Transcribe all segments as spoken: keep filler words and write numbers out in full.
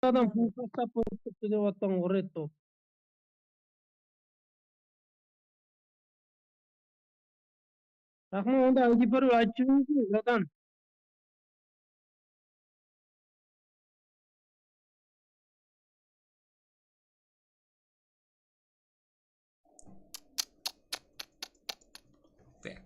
adam pul tastap qoyıp turıptı dep atpań, ret bolıp. Raxmat, onda I D parol aytıp jiberiń, bratan. Так.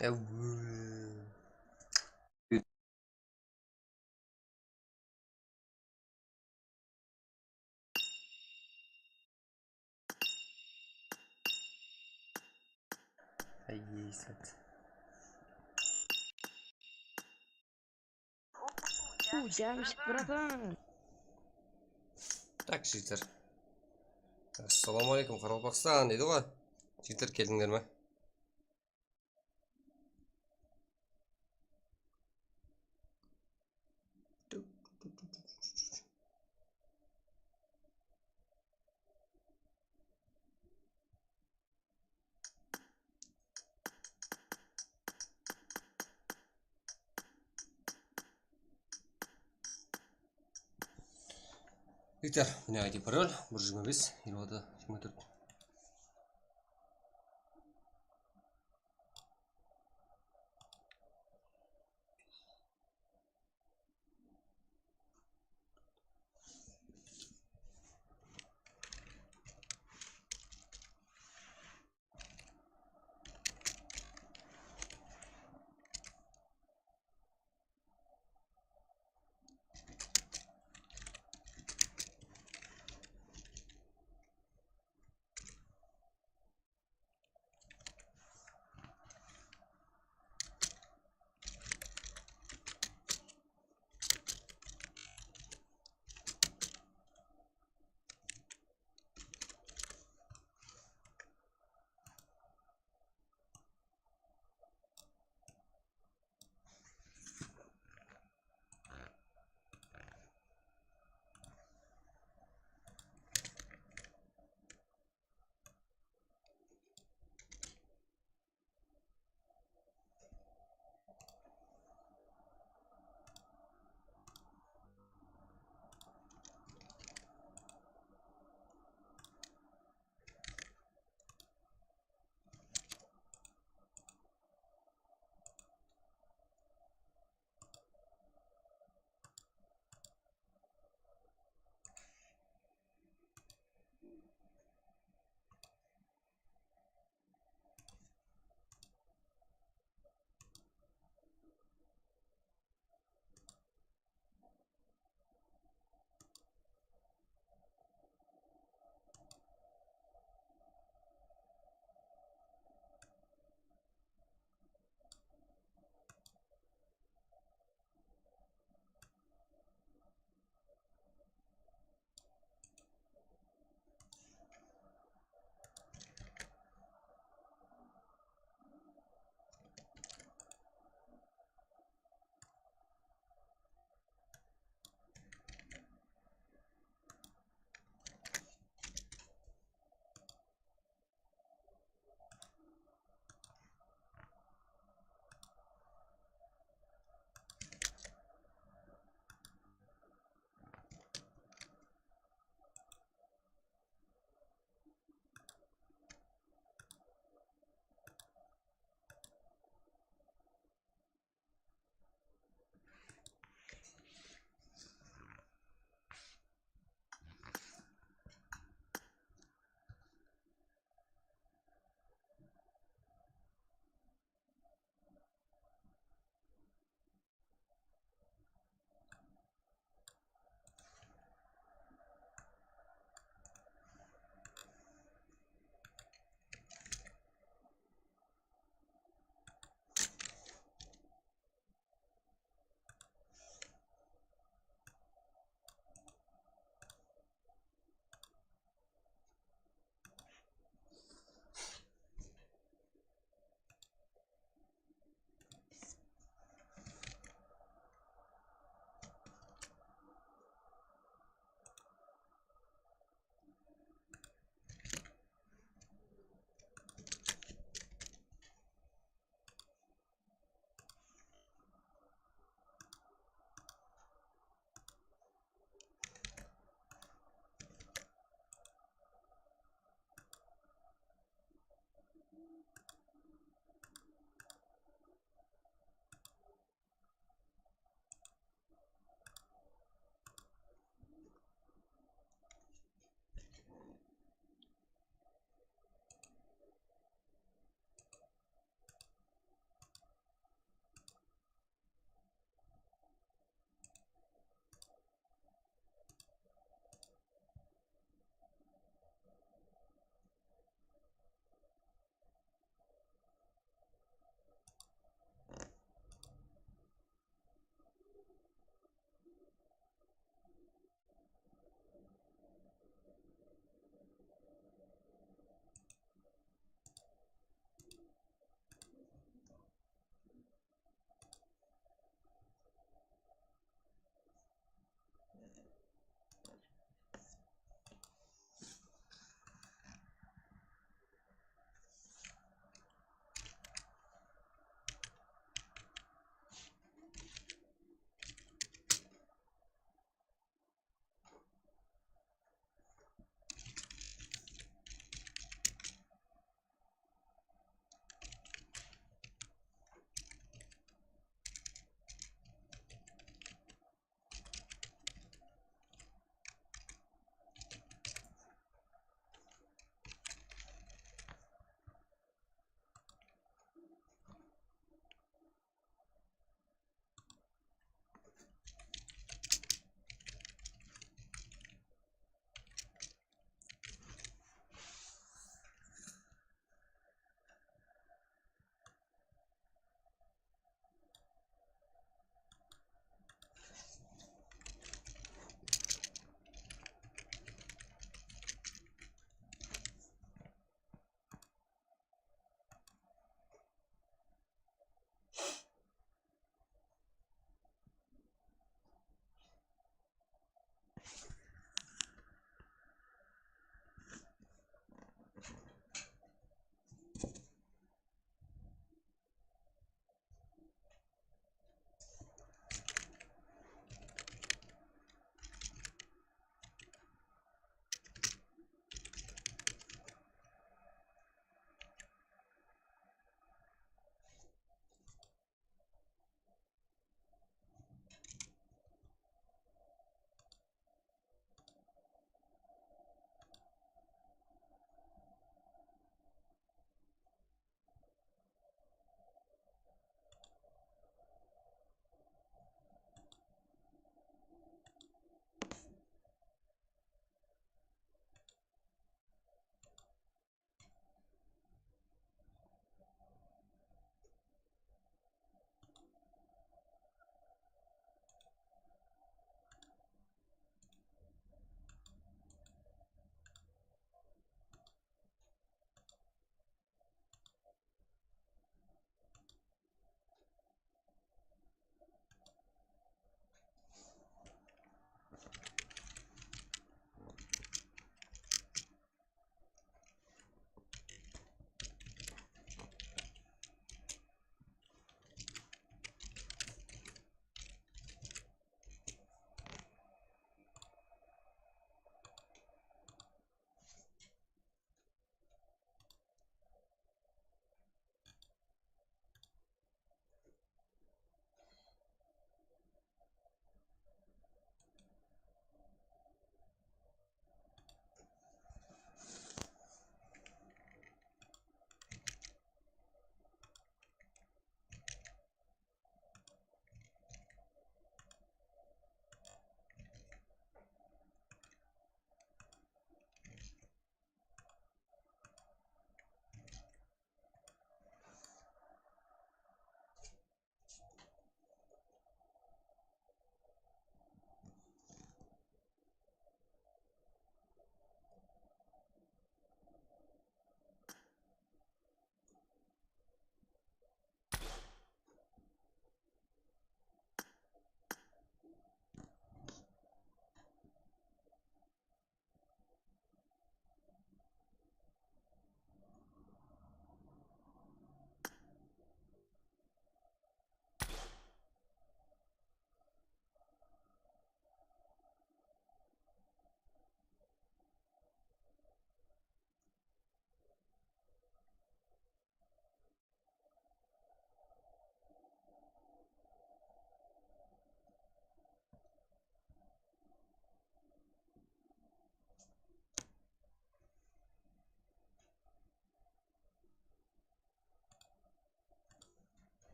Ай, ей, sat. Uy, jamshid, bratan. Tak, jigitler. Assalawma aleykum, Qaraqalpaqstan, deydi ǵoy. Jigitler, keldińler me? Jigitler, mine, I D parol, bir jigirma bes, elli altı, jigirma tórt.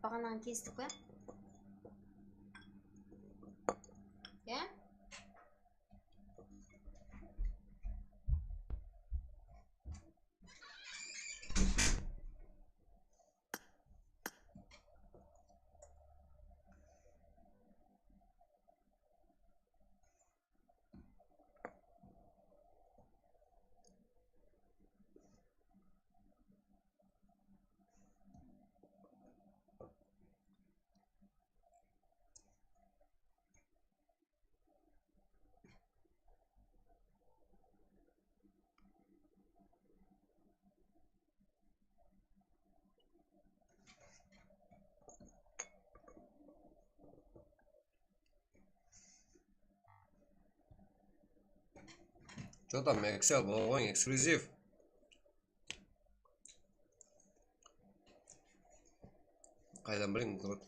Baǵanaǵın kestik pe? Ya? Что там, Excel, bol ǵoy, eksklyuziv. Qaydan biliń, qurıt.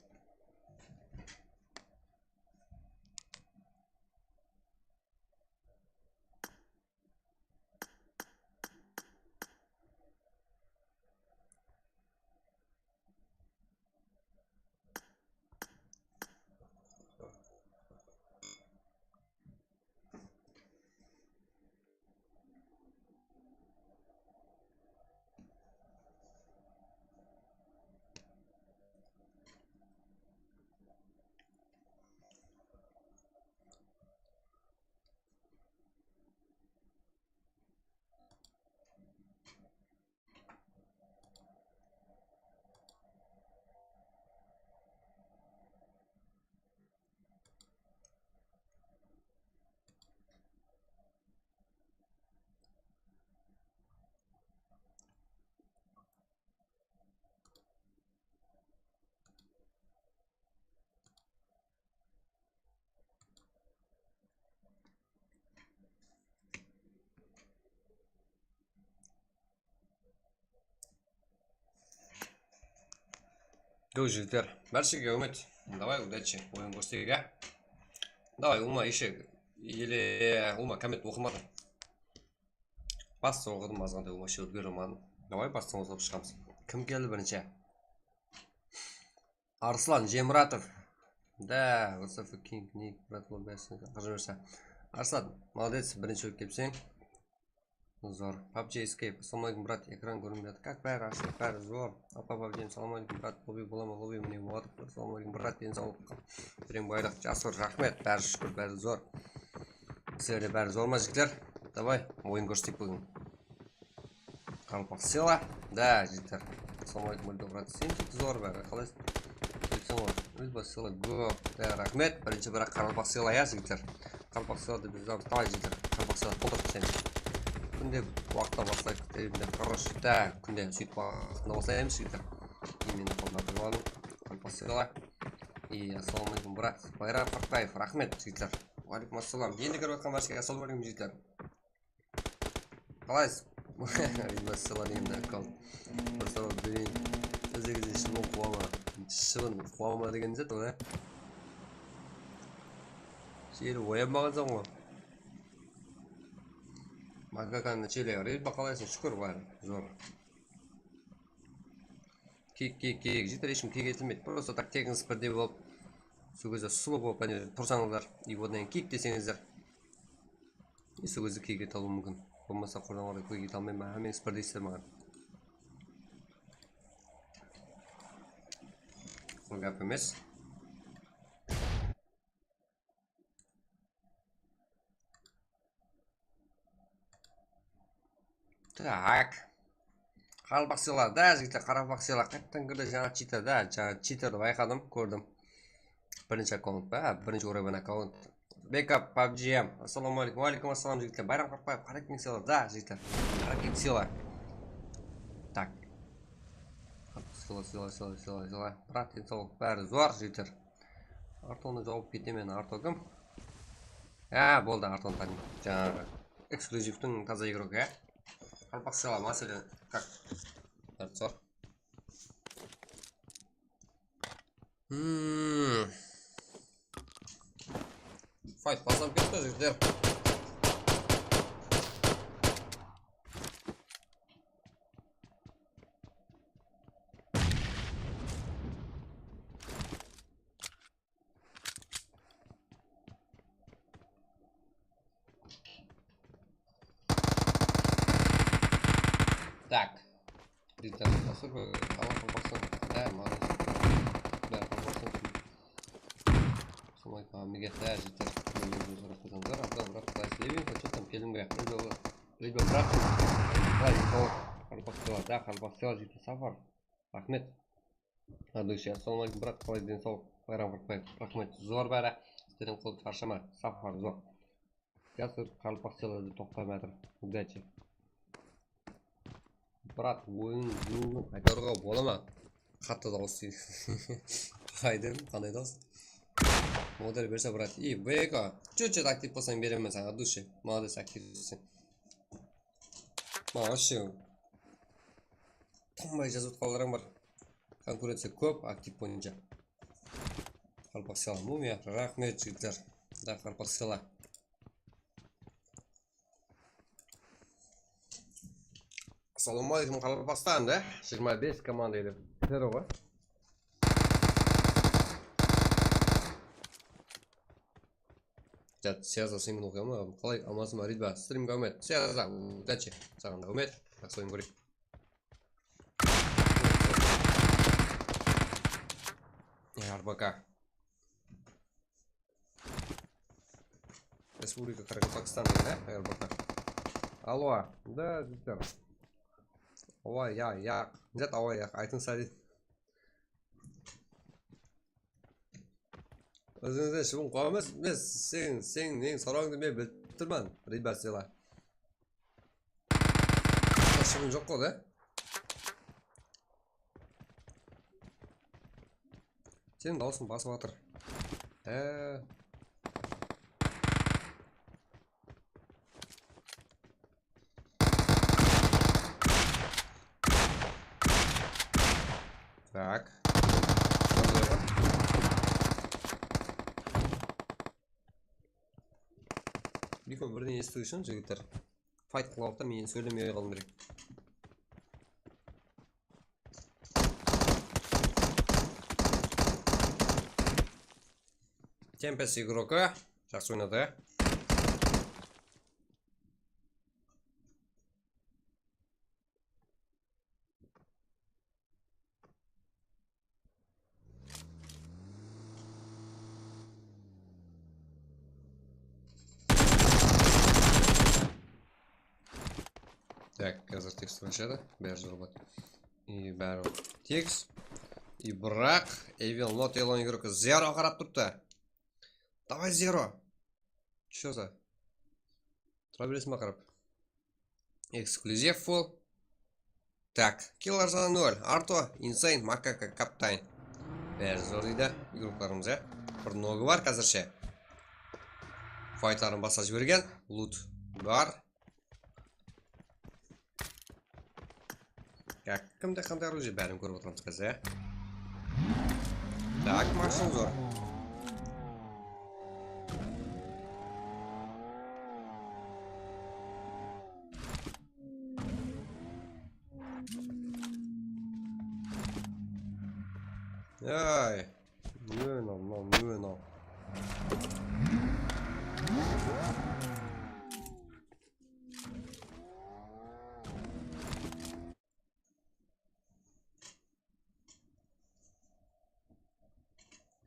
Go, jigitler. Bárshege úmit. Davay, udachi. Oyın kórseteyik, á? Davay, uma eshek. Ele uma komment oqımadı. Bastan oqıdım, azǵantay uma shewir bermedi. Davay, bastan oqıp shıǵamız. Kim keldi birinshi? Arslan Jemuratov. Da, what's up, King Nick, brat, bol bersin, qırqıp jiberse. Arslan, молодец, birinshi bolıp kelipseń. Zor. PUBG Escape. Assalawma aleykum, brat. Ekran kórinbey atır. Kak, bári ashıq, bári zor. Apa, PUBG, assalawma aleykum, brat. Lobby bola ma? Lobby mine bolıp atır. Assalawma aleykum, brat. Densawlıqqa. Tereń baylıq, jaqsı, raxmet. Bári shúkir, bári zor. Sizlerde bári zor ma, jigitler? Davay, oyın kórseteyik búgin. Qaraqalpaq Sela. Da, jigitler. Assalawma aleykum, brat. Sen jigit zor bári. Qalaysız? Kelipseń ǵoy. Úlba Sela, go. Da, raxmet. Birinshi, biraq Qaraqalpaq Sela, ya, jigitler. Qaraqalpaq Sela dep jazamız. Davay, jigitler. Qaraqalpaq Sela, qoltırıp sen. Kúnde waqıtta baslayıq, dep, короче, da, kúnde sóytip waqtında baslaymız, jigitler. Именно qolda turǵanı, Qaraqalpaq Sela. И, assalawma aleykum, brat. Bayram Qırıqbaev, raxmet, jigitler. Wa aleykum assalam. Endi kirip atqan bárshege assalawma aleykum, jigitler. Qalaysız? Rizma Sela degen de akkaunt. Bir soraw bereyin. Siz de shıbın quwa ma? Shıbın quwa ma degen zat ol, ya. Jeli oyanbaǵansań ǵoy. Makakanı jeli, Rizma, qalaysań? Shúkir, bári zor. Kiyik, kiyik, kiyik. Jigitler, hesh kim kiyik etilmeydi. Просто так tegińiz birdey bolıp, sol gezde sulıw bolıp, áne, tursańızlar. И odan keyin kiyik deseńizler. И sol gezde kiyik ete alıwı múmkin. Bolmasa, qurdan orayı kiyik ete almayman. Hámmeńiz birdeysizler maǵan. Bul gáp emes. Так. Qaraqalpaq Sela da, jigitler, Qaraqalpaq Sela qayttan kirdi, jańa cheater da, jańa cheaterdi bayqadım, kórdim. Birinshi akkaunt pa? Birinshi urayban akkaunt. Backup, PUBG em. Assalawma aleykum. Wa aleykum assalam, jigitler. Bayram Qırıqbaev, Qarakeń Sela da, jigitler. Qarakeń Sela. Так. Sela, Sela, Sela, Sela, Sela. Brat, densawlıq, bári zor, jigitler. Artonı jawıp ketemen, Arto kim? Há, boldı, Arton tanıyman. Jańaǵı ekskluzivtiń taza igroki, ya. Qaraqalpaq Sela, máselen, как? Bári zor. Hmm. Fayt baslam ketti, jigitler. Tak. Jigitler, basıp, e, awa, qalpaqsın. Há, maǵan. Bári qalpaqsın. Solay, a, mege, há, jigitler. Mege sorap qoysańızlar, abda, biraq, qılay isleymen, что там, keldim, buyaq. Endi ol, endi biraq, qılay, endi ol, qalpaqsılar, da, qalpaqsılar, jigitler, Safar. Raxmet. Adusha, assalamu aleykum, brat, qalay, densawlıq, bayram Qırıqbaev, raxmet, zor bári, sizlerden qol sharshama, Safar, zor. Jasır, qalpaqsılar toqtamay atır, удачи. Brat, oyın, oyın qaytarıwǵa bola ma? Qattı dawıs deydi. Qalay dedim, qanday dawıs? Model berse, brat, и, Beko, чуть-чуть aktiv bolsań, beremen saǵan, adusha, молодец, aktivseń. Maǵan ushın. Tanbay jazıp atqanlarıń bar. Konkurenciya kóp, aktiv boyınsha. Qalpaqsıyalar, Mumiya, raxmet, jigitler. Da, qalpaqsıyalar. Assalamu aleykum, Qaraqalpaqstan, da. Jigirma bes komanda edi. Tero ǵoy. Jat, Siyaza, sen meni oqıyaman. Qalay, amansın ba, Ridba? Strimge áwmet. Siyaza, udachi. Saǵan da áwmet. Jaqsı oyın kóreyik. R B K. Respublika Qaraqalpaqstan degen, á, R B K. Alwa, da, jigitler. Awa, ya, yaq. Jat, awa, yaq. Aytıń, Sadin. Ózińizden shıbın quwa emes, men sen, sen, neń sorawıńdı men bilip turman, ребята. Shıbın joq ǵo da. Seniń dawısıń basıp atır. Há. Tak. Biyko, birden esitiw ushın, jigitler, fayt qılıp alıp ta, men sóylemey qoyıp alıwım kerek. Tempest igrokı jaqsı oynadı. Tak, házir tekst tıǵıladı. Bári zor boladı. I bári tekst. I biraq, Evil Not Alone igrokı zero qarap turıptı. Davay, zero. Что за? Tura beresin ba qarap? Eksklyuziv full. Tak, Killer Zone nol, Arto, Insane, Makaka, Kaptain. Bári zor deydi, igroklarımız, ya. Bir nogı bar házirshe. Faytların baslap jibergen, lut bar. Ya, kimde qanday orujiye, bárin kórip otırmız házir, ya. Tak, mashın zor. Ay. Ne mınaw, mınaw, ne mınaw?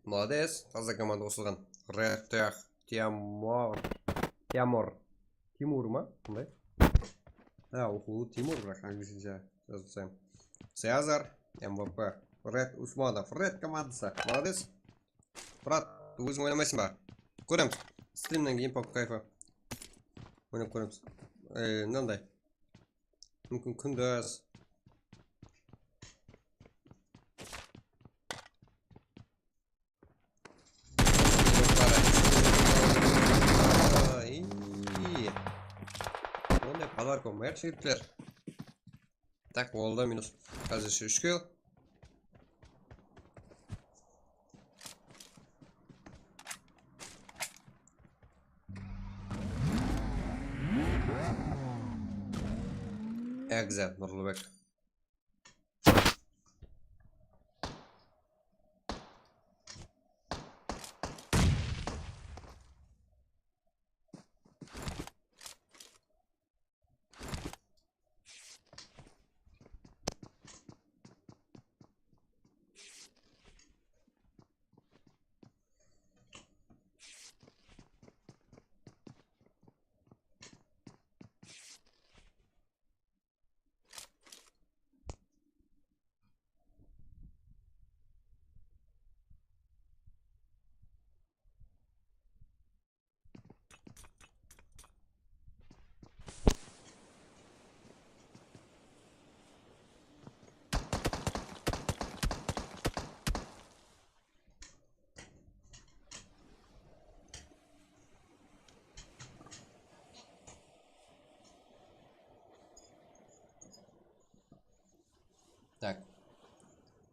Молодец, taza komanda qosılǵan. Red Tech, Timur. Timur. Timur ma? Qanday? Ha, oqıwı Timur, biraq anglishinshe jazıp taslayman. Cezar, M V P. Red Usmanov, Red komandası. Молодец. Brat, óziń oynamaysań ba? Kóremiz. Strimnen keyin po kayfı. Oynap kóremiz. E, mınanday. Múmkin, kúndez. Ay. Onday podarka bolmayıq, jigitler. Tak, boldı, minus. Házirshe úsh kill. Egze, Nurlıbek.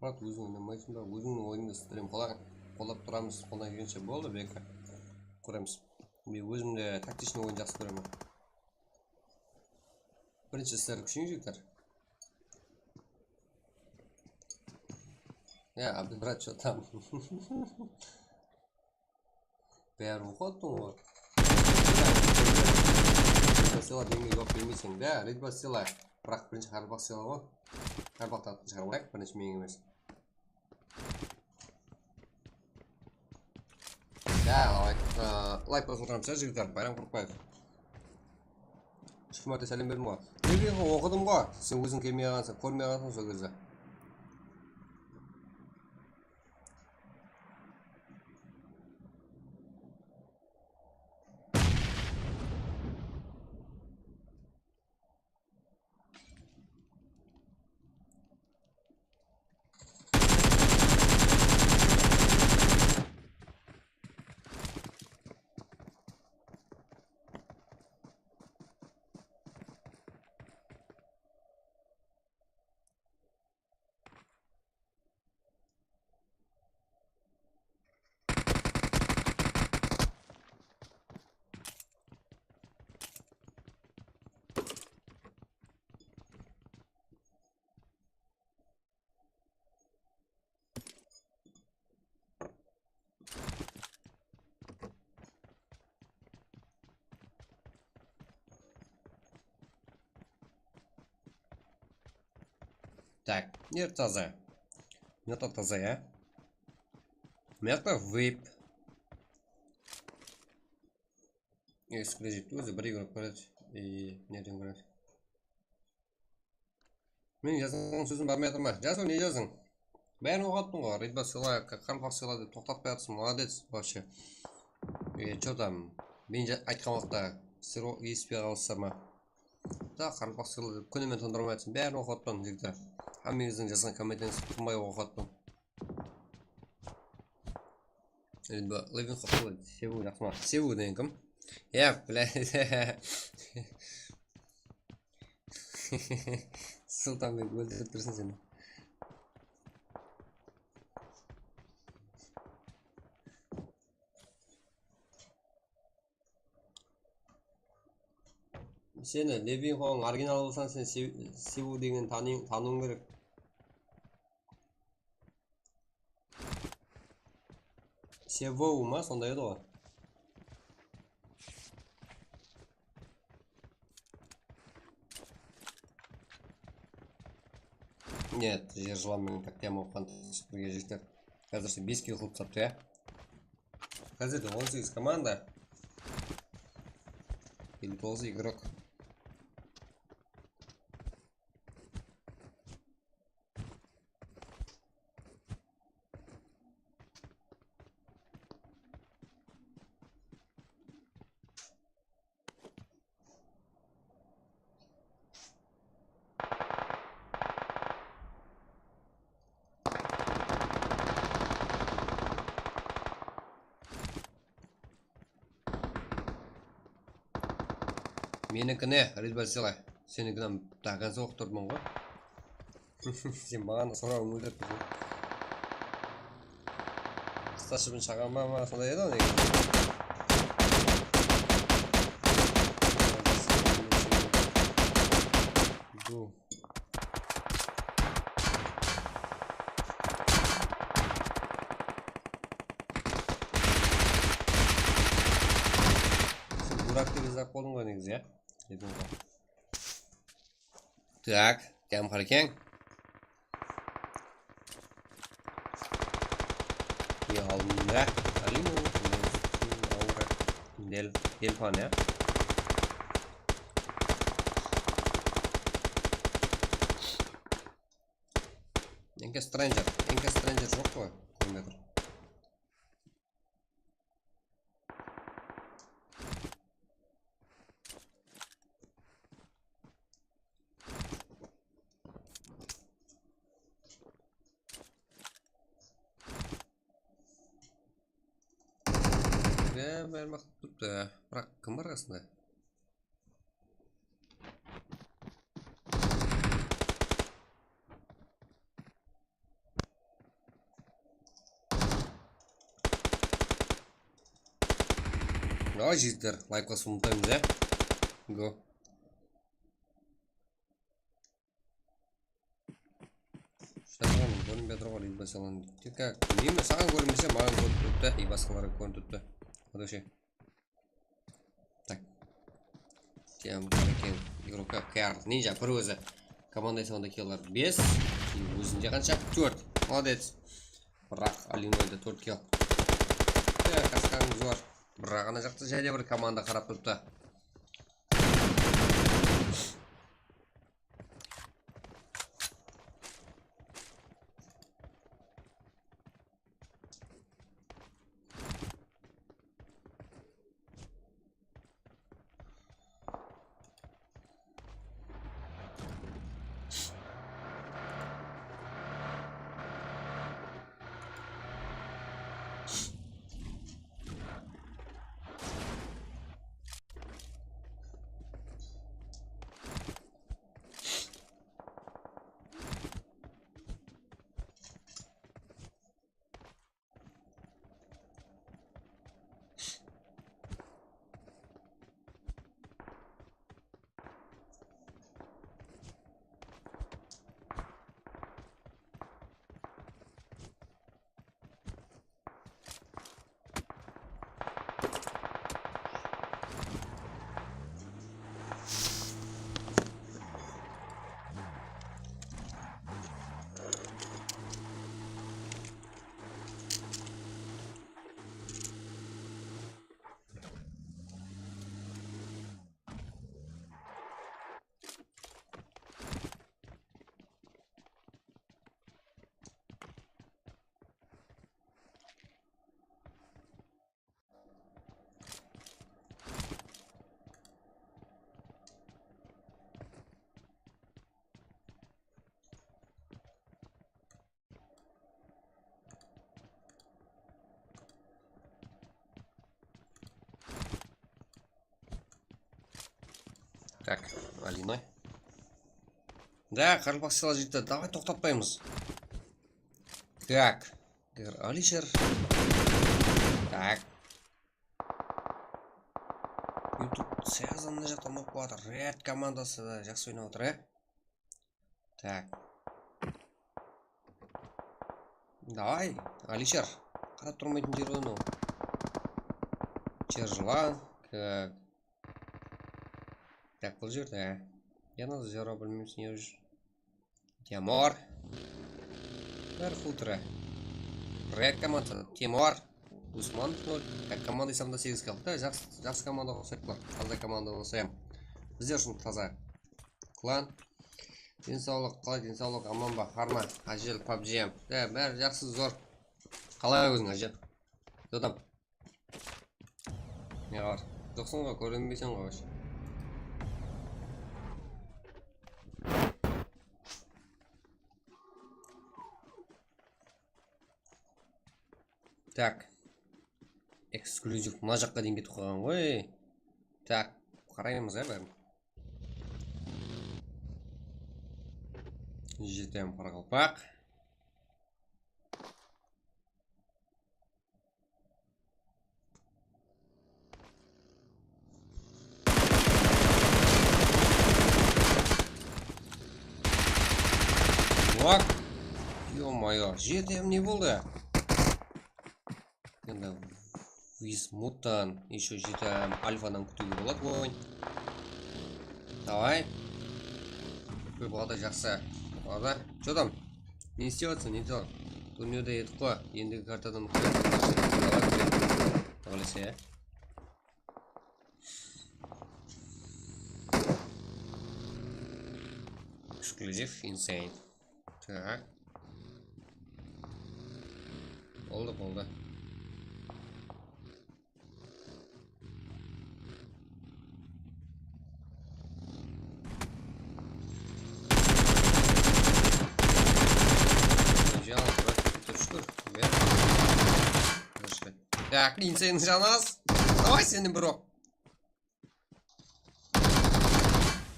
Murat, óziń oynamaysıń ba? Ózińniń oyınıńdı stream qola-, qolap turamız, qoldan kelgenshe boldı, Beka. Kóremiz. Men ózim de taktichnıy oyın jaqsı kóremen. Birinshi sizler kúshiń, jigitler. Ya, Abdulmurat, что там? Bárin oqıp attıń ǵoy. Sıyla degen juwap bermeyseń da, redba sıyla. Biraq birinshi qaraqalpaq sıyla ǵoy. Qaraqalpaq tatıp shıǵarıp alayıq, birinshi meniń emes. Ya, layk, layk basıp otırmız ya, jigitler, Bayram Qurıqbaev. Úsh márte sálem berdim ǵoy. Lekin oqıdım ǵoy. Sen óziń kelmey qalǵansań, kórmey qalǵansań sol gezde. Так, mına jeri taza. Mına jaqta taza, ya. Mına jaqta veyp. Ekskluzivti ózi bir igrok beredi. I nereden kóremiz? Meniń jazǵan sózim barmay atır ma? Jasıl, ne jazdıń? Bárin oqıp attıń ǵoy. Redba sıyla, qaraqalpaq sıyla dep toqtatpay atırsıń. Молодец, вообще. E, что там? Men ja-, aytqan waqıtta sizler o-, esitpey qalıpsızlar ma? Da qaraqalpaq sıyla dep kúnime tındırmay atırsań. Bárin oqıp atpań, jigitler. Hámmeńizdiń jazǵan kommenterińizdi tınbay oqıp atpań. Endi bu Levin Qosılı seviw jaqsı ma? Seviw degen kim? Ya, bla. Sultanbek óltirip tursań sen. Seni Levin Qosılı original bolsań, sen sev-, seviw degen tanıy-, tanıwıń kerek. Sevow ma, sonday edi ǵoy. Нет, jer jılan menen koktayma oqıǵan birge jigitler. Házirshe bes kill qılıp tasaptı, ya. Házirde on segiz komanda. Elli toǵız igrok. Meniki ne, Redba sıyla. Senikinen daha konca oqıp turman ǵoy. Sen maǵan da sorawıń óltirip tursań. Qısqasha bir shaǵan ba ma, sonday edi ǵoy negizinde. Bu. Sen durak dep jazıp qoydıń ǵoy negizi, ya? Dedim ǵoy. Так, Kám Qarkeń. Endi aldımda Alina, Aura, Del-, Delfan, ya. Enke Stranger, Enke Stranger joq ǵoy, kórmey tur. Ya, bári maqtap turıptı. Biraq kim bar qasında? Давай, jigitler, layk basıp umıtpaymız, ya. Go. Shıdasań, kórinbey atır ǵoy, layk. Tek, bilmeymen, saǵan kórinbese, maǵan kórinip turıptı, e, basqalarǵa kórinip turıptı. Вообще. Tak. Тем, Игрока, Кар, Ninja, bir ózi. Komanda esabatında killer bes. Ózinde qansha? Tórt. Молодец. Biraq Alinoyda tórt kill. E, qasqanıń zor. Biraq ana jaqta jáne bir komanda qarap turıptı. Так, Alinoy. Да, qaraqalpaqshalar jigitler, давай toqtatpaymız. Так, Alisher. Так. YouTube sazan mına jaqta oynap atır. Red komandası da jaqsı oynap atır, e. Так. Давай, Alisher. Qarap turmaytın jer ǵoy mınaw. Jer jılan. Так. Так, bul jerde. Yana da zero bilmeymiz ne júr. Temur. Bir xultırı. Red komanda. Temur. Usman nol. Tak, komanda esamında segiz kill. Da, jaqsı, jaqsı komanda uqsaydı bular. Taza komanda uqsaydı. Bizler ushın taza klan. Densawlıq, qalay densawlıq, aman ba, har ma? Ájel, pabji. Da, bári jaqsı, zor. Qalay óziń, Ájel? Dodam. Ne bar? Joqsań ǵoy, kórinbeyseń ǵoy, вообще. Так. Eksklyuziv mına jaqqa deyin ketip qalǵan ǵoy. Так, qaraymız ya bárin. Jetem qaraqalpaq. Bak. Ё-моё, jetem ne boldı? Endi Wismuttan ещё jetem alfadan kútiwge boladı oyın. Давай. Bul da jaqsı. Bul da. Что там? Ne islep atırsań, ne islep atırsań? Turnirde edik ǵoy. Endigi kartadan qoyamız. Давай, давай. Tógilese, ya. Эксклюзив, Insane. Так. Boldı, boldı. Так, Insane janı az. Давай seni, bro.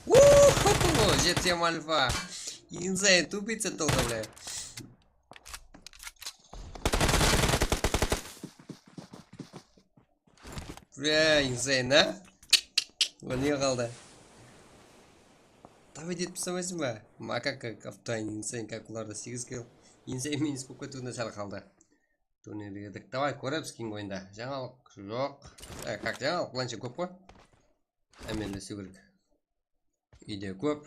Uhu, jetem alfa. Insane, тупица долбаный, бля. Ey, insane, a? Ol ne qaldı? Давай etip taslamay ma? Makaka, kaftan, insane, kak bularda segiz kill. Insane minus bolıp ketiwine sál qaldı. Turnirge kirdik. Давай, kóremiz keyingi oyında. Jańalıq joq. E, kak jańalıq, bılayınsha kóp qoy. Ámellesew kerek. Úyde kóp.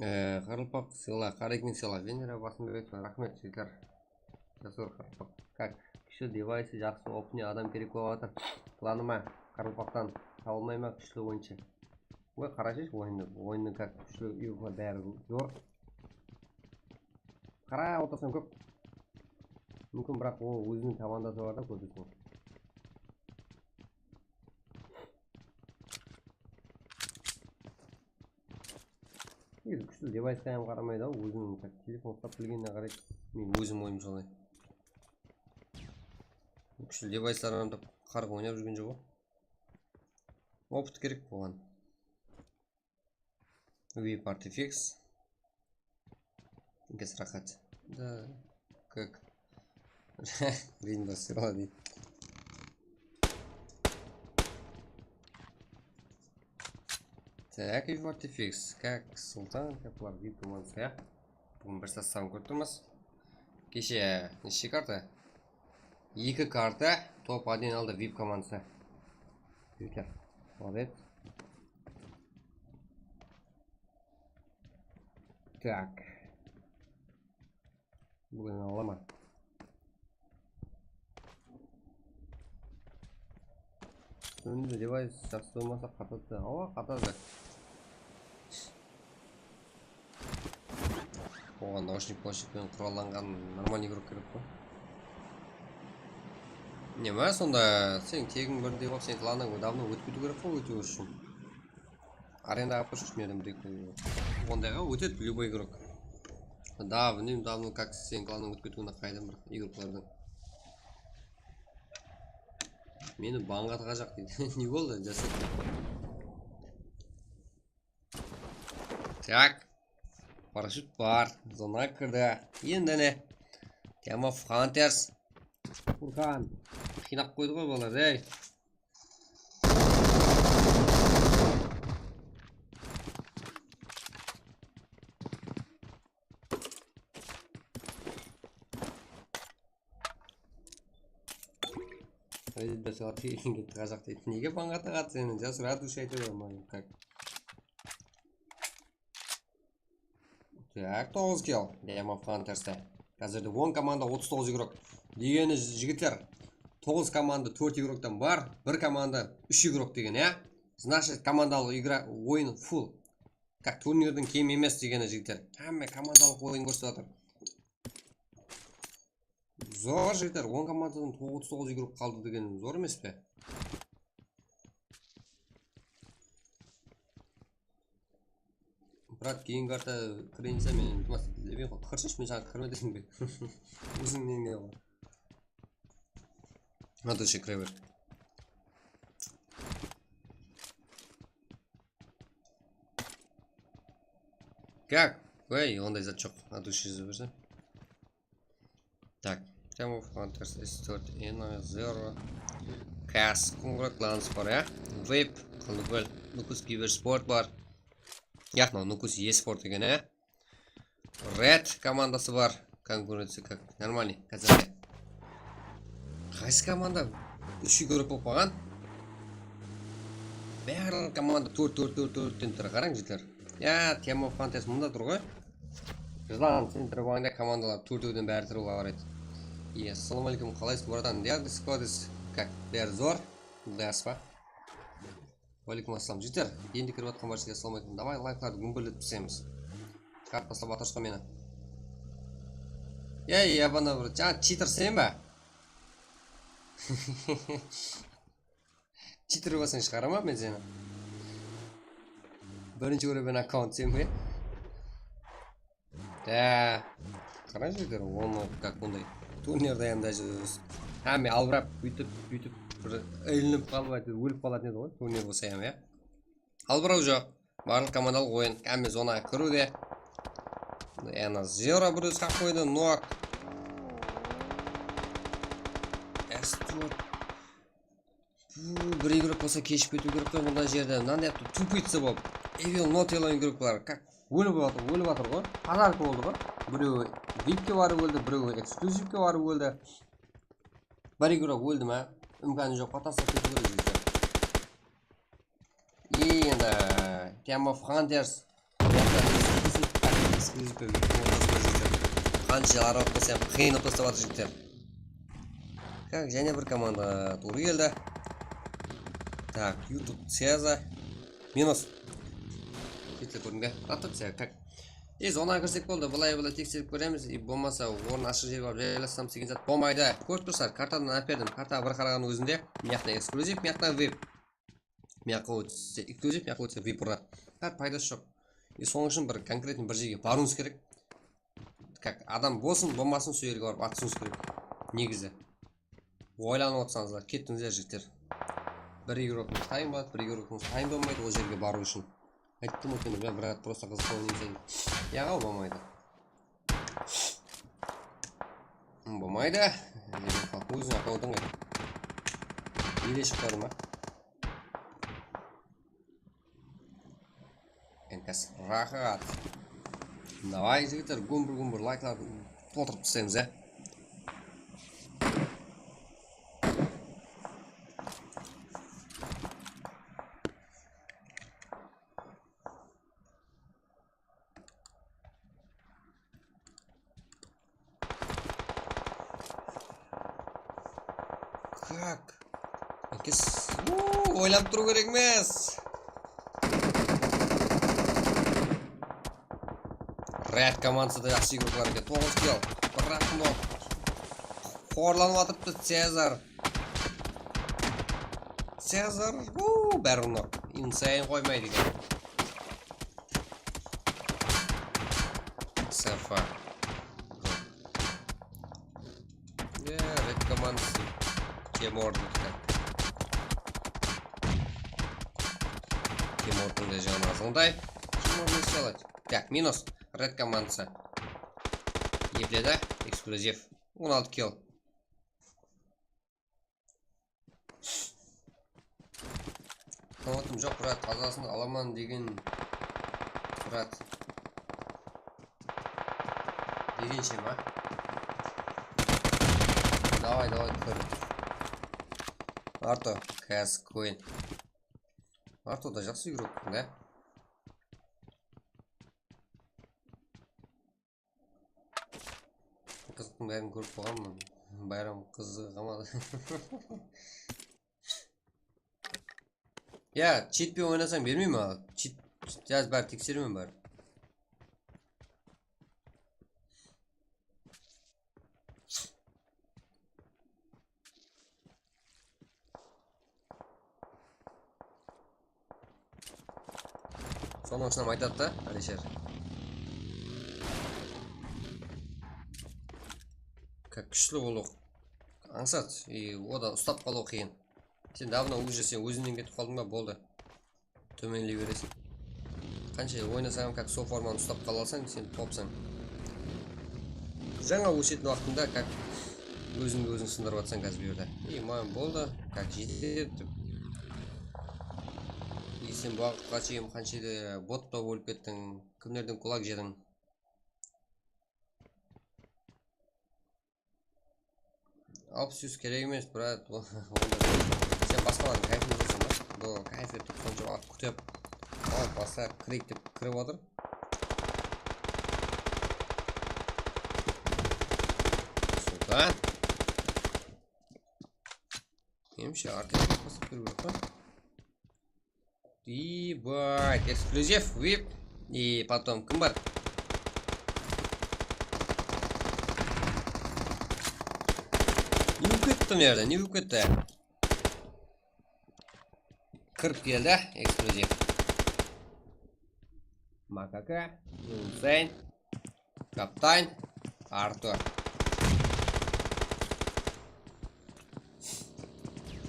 E, Qaraqalpaq sıyla, Qarekin sıyla. Venera basın berip, raxmet, jigitler. Jasur Qaraqalpaq. Kak, kúshli devaysı, jaqsı opıtnıy adam kerek bolıp atır. Planıma, Qaraqalpaqtan tabılmay ma kúshli oyınshı? Oy, qarashı, oyınnı, oyınnıń kak kúshli, uyıqla bári zor. Qara otırsań kóp. Múmkin, biraq ol óziniń komandası bar da, kórsetsiń. Negizi kúshli devaysqa hám qaramaydı-aw, óziniń telefon uslap bilgenine qaraydı. Men ózim oyım solay. Kúshli devayslar anamda qarıq oynap júrgen joq-aw. Opıt kerek buǵan. Vip artifix. Kes raxat. Da, kak. Rin basıla deydi. Так, vip artifix. Kak, Sultan, kak bular vip komandası, ya. Búgin bir sostav kórip turmız. Keshe neshe karta? Eki karta top один aldı vip komandası. Jigitler, молодец. Так. Búgin alaman. Endi devays jaqsı bolmasa qatadı. Awa, qatadı. Oǵan naushnik, naushnik penen qurallanǵan normalnıy igrok kerek ǵoy. Neme, sonda seniń tegiń birdey bolıp, seniń klanıń davno ótip ketiw kerek ǵoy, ótiw ushın. Arenda alıp turshı, ne adam deydi. Ondayǵa ótedi любой igrok. Davnim davno как seniń klanıń ótip ketiwine qaydan bir igroklardıń. Meni banǵa tıǵajaq deydi. Ne boldı, jasır? Так. Parashyut bar. Zonaǵa kirdi. Endi ne? Team of Hunters. Furqan. Qıynap qoydı ǵoy balalar, ey. Ey, de soǵan tegilgen tıǵajaq deydi. Nege banǵa tıǵadı seni? Jasır, от души aytıp atırman, как. Так, toǵız kill. Team of Hunterste. Házirde on komanda, otız toǵız igrok. Degeni, jigitler, toǵız komanda, tórt igroktan bar, bir komanda, úsh igrok degeni, ya? Значит, komandalıq igra, oyın full. Как, turnirdiń kemi emes degeni, jigitler. Hámme komandalıq oyın kórsetip atır. Zor, jigitler, on komandadan otız toǵız igrok qaldı degen zor emes pe? Brat, keyingi karta kireyin dese, men iltimas, tıqırshısh, men saǵan kirme dedim be. Óziń neń ne ǵoy. Há, dushe, kire ber. Как? Ey, onday zat joq. От души jaza berse. Так, Team of Hunters, S tórt, Eno, Zero, Kas, Kungrat, Lans bar, ya? Vape, Qaldıkól, Nukus Kibersport bar. Yaq, mınaw Nukus Esport eken, ya? Red komandası bar. Konkurenciya как нормальный, kazak. Qaysı komanda úsh igrok bolıp qalǵan? Barlıq komanda tórt, tórt, tórt, tórtten tur. Qarań, jigitler. Ya, Team of Hunters mında tur ǵoy. Jılan, sen turıp alǵanda komandalar tórtewden bári turıp alar edi. Iya, assalamu aleykum, qalaysız, bratан? Diar, Discord, как, bári zor. Qudayasız ba? Waleykum assalam, jigitler. Endi kirip atqan barsheńizge assalamu aleykum. Davay, layklardı gúmbirletip taslaymiz. Shıǵarıp taslap atırız ǵoy meni. Ey, yabana bir, jańa cheater sen ba? Cheater bolsań shıǵaraman men seni. Birinshi kóremen akkaunt sen be? Dá. Qara jigitler, onı как bunday turnirde endi hámme albırap, búytip, búytip bir ilinip qalıp, áytewir ólip qalatın edi ǵoy, turnir bolsa hám, ya. Albıraw joq. Barlıq komandalıq oyın, hámme zonaǵa kiriwde. Yana Zero bir ózi qaqıp qoydı, nok. S tórt. Bir igrok bolsa keship ketiw kerek qoy bunday jerde. Mınanday yaptı tupıtsa bolıp. Evil not yalan igroklar. Kak ólip atır, ólip atır ǵoy. Pazarka boldı ǵoy. Birewi vipke barıp óldi, birewi ekskluzivke barıp óldi. Bir igrok óldi ma? Imkanı joq, pa taslap ketiw kerek jigitler. I endi Team of Hunters. Qanshalar alıp bolsa ham qıyınıp taslap atır jigitler. Kak, jáne bir komanda tuwrı keldi. Tak, YouTube Ceza. Minus. Ketle kórdiń be? Attı Ceza, kak. E, zonaǵa kirsek boldı, bılay-bılay tekserip kóremiz. E, bolmasa orın ashıq jerge barıp jaylassam degen zat bolmaydı. Kórip tursızlar, kartadan áperdim. Kartaǵa bir qaraǵan ózinde. Mıyaqta ekskluziv, mıyaqta vip. Mıyaqqa ótse ekskluziv, mıyaqqa ótse vip ura. Hár paydası joq. E, sonıń ushın bir konkretno bir jerge barıwıńız kerek. Kak adam bolsın, bolmasın, sol jerge barıp atısıwıńız kerek. Negizi. Oylanıp otsańızlar, kettińizler, jigitler. Bir igrokińiz tayın boladı, bir igrokińiz tayın bolmaydı ol jerge barıw ushın. Ayttım ǵoy, men bir ret prosta qızıqsa oynayın sen. Yaǵa, bolmaydı. Bolmaydı. Óziń aqıwdıń ǵoy. Ele shıqpadı ma? Enkas rahat. Davay, jigitler, gumbur-gumbur layklardı toltırıp taslaymız, ya. Kak? Ekis. Uuu, oylanıp turıw kerek emes. Red komandası da jaqsı igroklar eken. Toǵız kill. Biraq mınaw xorlanıp atırıptı Cezar. Cezar, uuu, bári mınaw. Insane qoymaydı eken. Safa. Ya, red komandısı. Kemordıń. Kemordıń da janı azǵınday. Kemor ne isley aladı? Tak, minus. Red komandısı. Epledi. Ekskluziv. On altı kill. Qanatım joq, brat, tazasın alaman degen, brat. Degenshe ma? Davay, davay, kir. Arto, Kaskoin. Arto da jaqsı igrok, da? Qızıqtıń bárin kórip bolǵanman. Bayram qızıǵa qamadı. Ya, chit penen oynasań bermey ma? Chit, chit, házir bári tekseremen bári. Sonıń ushın hám aytadı da, Alisher. Kak kúshli bolıw ańsat, i, oda uslap qalıw qıyın. Sen davno уже sen ózińnen ketip qaldıń ba, boldı. Tómenley bereseń. Qansha oynasań hám, kak sol formanı uslap qala alsań, sen topsań. Jańa ósetin waqtıńda, kak ózińdi óziń sındırıp atsań házir bu jerde. Ey, maǵan boldı, kak jetedi dep. Ey, sen bu waqıtqa shekem qansha da bot tawıp ólip kettiń, kimlerden gulag jediń? Alpıs júz kerek emes, brat. Onda sen basqalardıń káypin buzasıń ba? Bu káyp etip, sonsha waqıt kútip, al, basqa kireyik dep kirip atır. Sultan. Menimshe, artist basıp kiriw kerek pa? Ебать, эксклюзив, vip. И потом kim bar? Ne bolıp ketti mına jerde? Ne bolıp ketti? Kirip keldi, эксклюзив. Makaka, Insane. Kaptan Artur.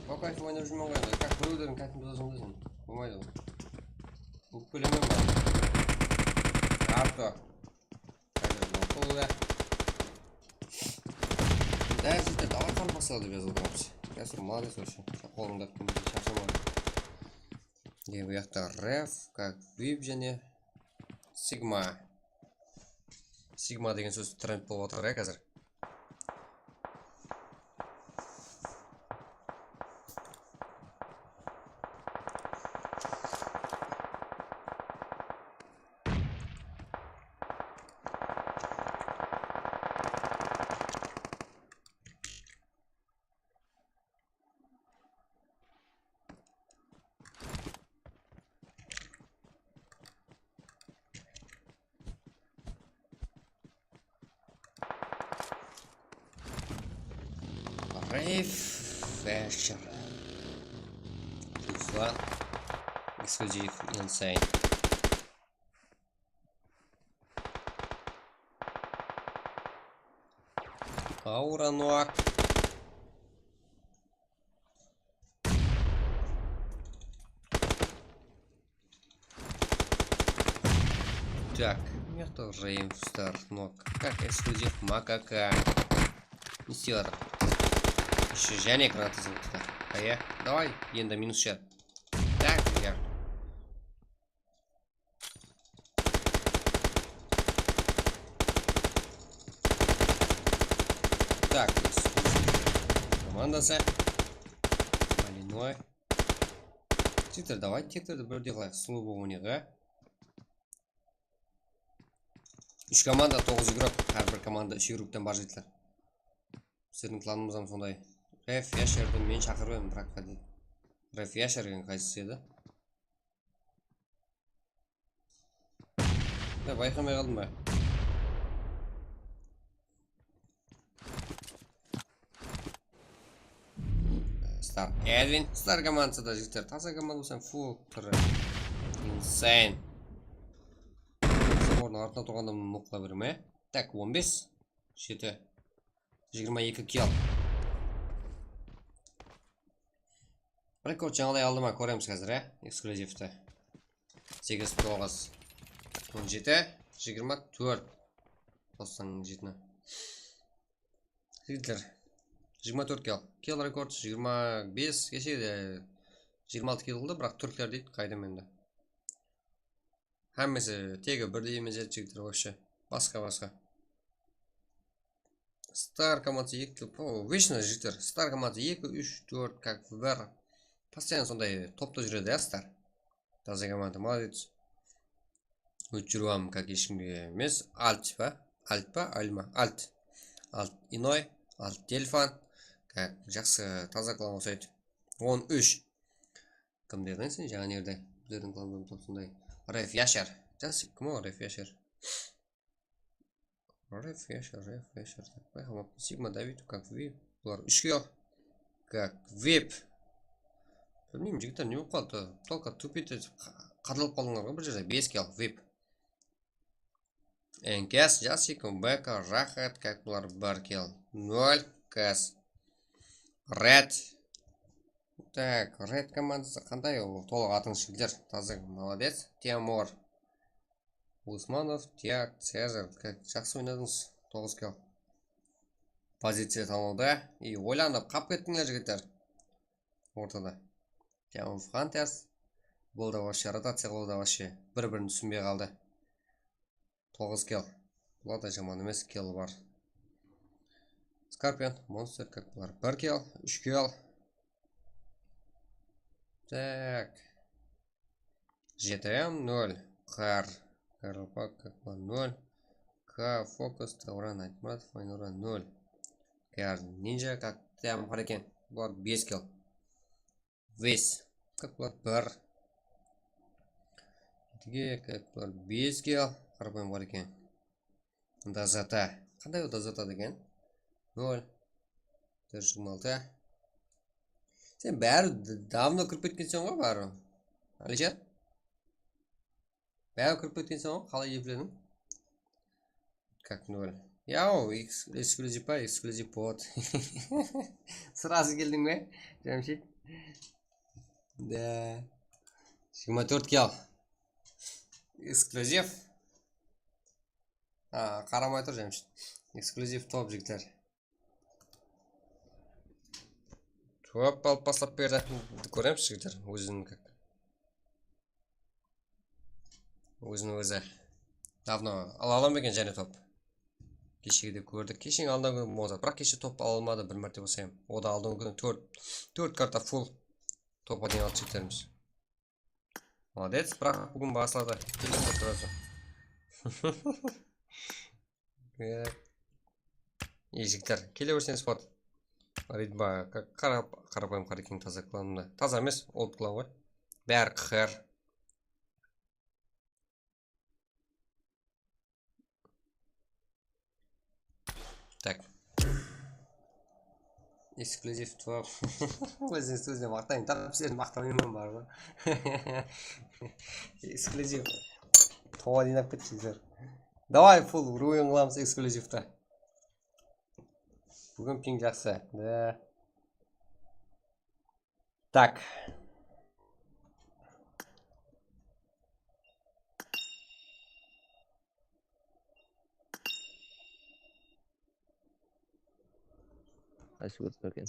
По кайфу oynap júrmen ǵoy endi. Kak birewlerdiń káypin buzasań da sen. Bolmaydı ǵoy. Ókpelemen bar. Artur. Qayda mınaw boldı? Dál jete давай tanıp basladı biz adamız. Jasur, молодец вообще. Qolıńda tutqan, sharshamadıń. E, bu jaqta Ref, как vip jáne Sigma. Sigma degen sóz trend bolıp atır ya házir. Ref Fasher. Ruslan. Эксклюзив Insane. Aura Noak. Так, у меня тоже Aimstar Noak. Как эксклюзив макака. Не істеп atır? Еще jáne granata izlep atır. Ая, давай, endi minus shı. Так, ya. Так, komandası. Больной. Jigitler, давай, tektirdi birdey qılayıq. Слабый oynayıq, á. Úsh komanda, toǵız igrok. Hár bir komanda úsh igroktan bar, jigitler. Sizlerdiń klanıńız hám sonday. Ref Yasherdi men shaqırıp edim, biraq, há, Ref Yasher degen qaysısı edi? Ya, bayqamay qaldım ba? Star Edwin, Star komandası da, jigitler, taza komanda bolsa, full tırı. Insane. Ornıń artında turǵanda noqlay berme. Tak, on bes, jeti, jigirma eki kill. Rekord jańalay aldı ma, kóremiz házir, ya, ekskluzivti. Segiz, toǵız, on jeti, jigirma tórt. Toqsan jetini. Jigitler, jigirma tórt kill. Kill rekord jigirma bes, keshe de jigirma altı kill qıldı, biraq túrkler deydi, qayda mende. Hámmesi tegi birdey emes edi, jigitler, вообще. Basqa, basqa. Star komandası eki, o, вечно, jigitler. Star komandası eki, úsh, tórt, как bir. Постоянно sonday topta júredi, ya, Star. Taza komanda, молодец. Ótip júriwem, как, eshkimge emes. Alt pa? Alt pa? Alma? Alt. Alt Inoy, Alt Delfan. Как, jaqsı, taza klan usaydı. On úsh. Kim dediń sen jańa nerde? Bizlerdiń klanımızdan top sonday. Ref Yasher. Jas kim o, Ref Yasher? Ref Yasher, Ref Yasher. Bayqamaptım. Sigma David, как vip. Bular úsh kill. Как vip. Bilmeymen, jigitler, ne bolıp qaldı? Только tupit etip qa-, qadılıp qaldıńlar ǵoy bir jerde. Bes kill, vip. Enkes, Jasik, Beka, Raxat, как bular bir kill. Nol, Kes. Red. Так, Red komandası qanday? Ol tolıq atıńız, jigitler. Taza, молодец. Temur. Usmanov, Tiak, Cezar. Как, jaqsı oynadıńız. Toǵız kill. Poziciya tańlawda. I, oylanıp qap kettińler, jigitler. Ortada. Triumph Hunters. Bul da вообще rotaciya qıldı, вообще bir-birin túsinbey qaldı. Toǵız kill. Bular da jaman emes, kill bar. Scorpion, Monster, как bular bir kill, úsh kill. Так. G T M nol. Qar. Karpak, как bular nol. K, Focus, Tauran, Aytmuratov, Aynura nol. K R Ninja, как tam qara eken. Bular bes kill. Весь. Как bular bir. Edige, как bular bes kill. Qarapayım bar eken. Dazata. Qanday ol Dazata degen? Nol. Dört jigirma altı. Sen bári d-, давно kirip ketkenseń ǵoy bári. Alisher? Bári kirip ketkenseń ǵoy, qalay eplediń? Как nol. Yaw, eks-, eksklyuziv pa, eksklyuziv pod. Сразу keldiń be, Jamshid? Da. Jigirma tórt kill. Eksklyuziv. A, qaramay tur, Jamshid. Eksklyuziv top, jigitler. Hop, alıp baslap berdi. Kóremiz, jigitler, ózin kak. Ózin ózi. Davno ala alma eken jáne top. Keshegide kórdik. Keshenin aldınǵı kúni bolsa, biraq keshe top ala almadı, bir márte bolsa hám. O da aldınǵı kúni tórt, tórt karta full topqa deyin aldı jigitlerimiz. Молодец, biraq búgin basladı. Keldim dep turasın. Ey, jigitler, kele berseńiz boladı. Ritba, qarapayım, Qarekeń taza klanında. Taza emes, old klan ǵoy. Bári qır. Tak. Ekskluziv top. Óziniz ózine maqtayın, tap sizlerdi maqtamayman bar ǵoy. Ekskluziv. Toba dinlap kettińizler. Davay, full ruin qılamız ekskluzivta. Búgin ping jaqsı. Da. Tak. Qaysı kórip eкен?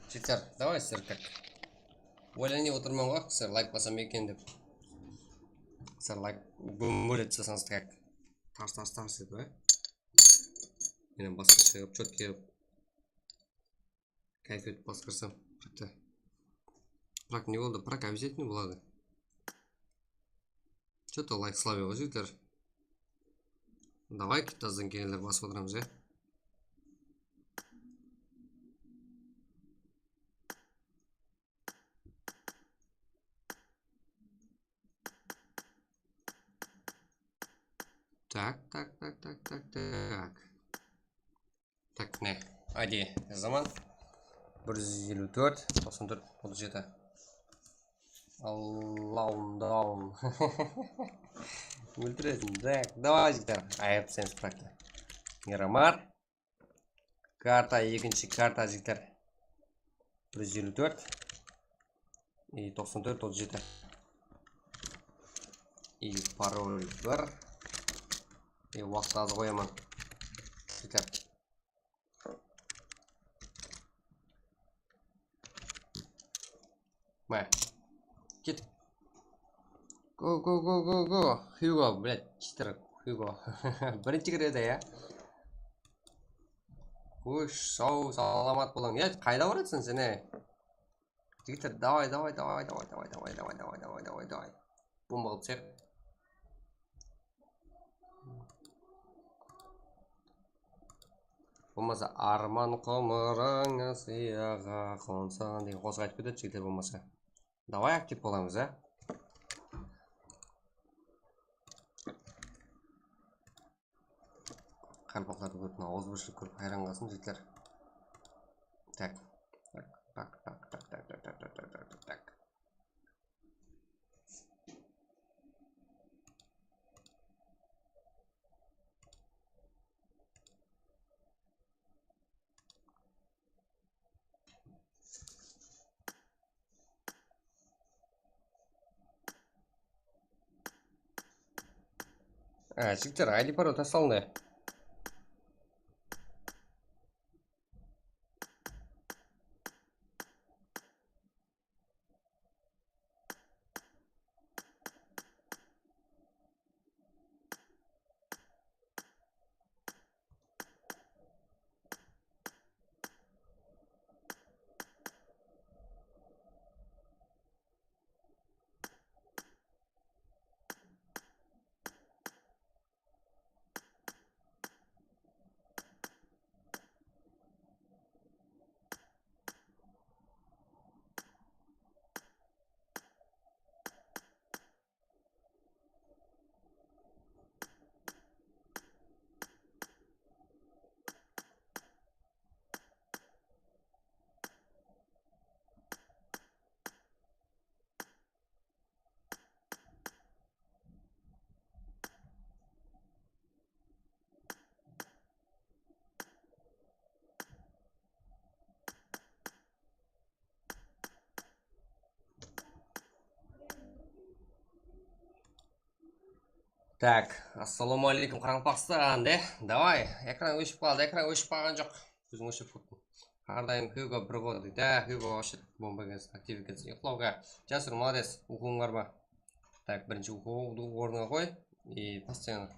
Jigitler, davay sizler kak. Oylanıp otırman ǵoy, sizler layk basam eken dep. Sizler layk gúmir etip taslasańız kak. Tars, tars, tars etip, e. Menen basqasha qılıp, chotki qılıp, káyfiyat basqarsam, bitta. Prak ne boldı? Prak обязательно boladı. Что-то лайк слабый ǵoy, jigitler. Давай, bittazdan keyinler basıp otıramız, ya. Tak, tak, tak, tak, tak, tak. Tak, ne? Ayde, zaman. Bir júz eliw tórt, toqsan tórt, otız jeti. Allow down. Óltiresin. Tak, davay, jigitler. Ayırıp sen sprakta. Miramar. Karta, ekinshi karta, jigitler. Bir júz eliw tórt. I toqsan tórt, otız jeti. I parol bir. I waqıt az qoyaman. Jigitler. Mine. Kettik. Go, go, go, go, go. Hugo, блядь, читер, Hugo. Birinshi kiredi, ya. Xosh, saw, salamat bolıń. Ya, qayda barasań sen, ey? Jigitler, davay, davay, davay. Bomba qılıp tashlayıq. Bolmasa, Arman qumırıń Asiyaǵa qonsa degen qosıq aytıp ketedi, jigitler, bolmasa. Davay, aktiv bolamız, a? Qarpaqlardı kórip, mına awızbirshilik kórip hayran qalsın, jigitler. Tak. Tak, tak, tak. Á, jigitler, aydı parol tasalındı. Tak, assalawma aleykum, Qaraqalpaqstan, de. Davay, ekran óship qaldı, ekran óship qalǵan joq. Ózim óshirip qoyıptım. Har dayım Hugo bir gol deydi. Há, Hugo вообще bomba ekenseń, aktiv ekenseń. Uxlawǵa. Jasur, молодец. Uqıwıń bar ma? Tak, birinshi uqıwdı ornına qoy. I постоянно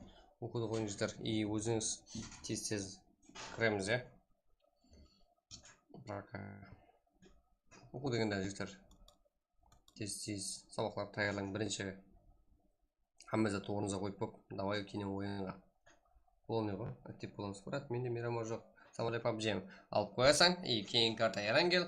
uqıwdı qoyıńızlar. I ózińiz tez-tez kiremiz, ya. Birak, á, uqıw degende, jigitler, tez-tez sabaqlardı tayarlań. Birinshi hámme zattı ornıńızǵa qoyıp bolıp, davay, keyin oyınǵa. Bul ne ǵoy? Aktiv bolamız. Brat, mende Miramar joq. Samalay, pabjim alıp qoyasań, i keyin karta yaran kel.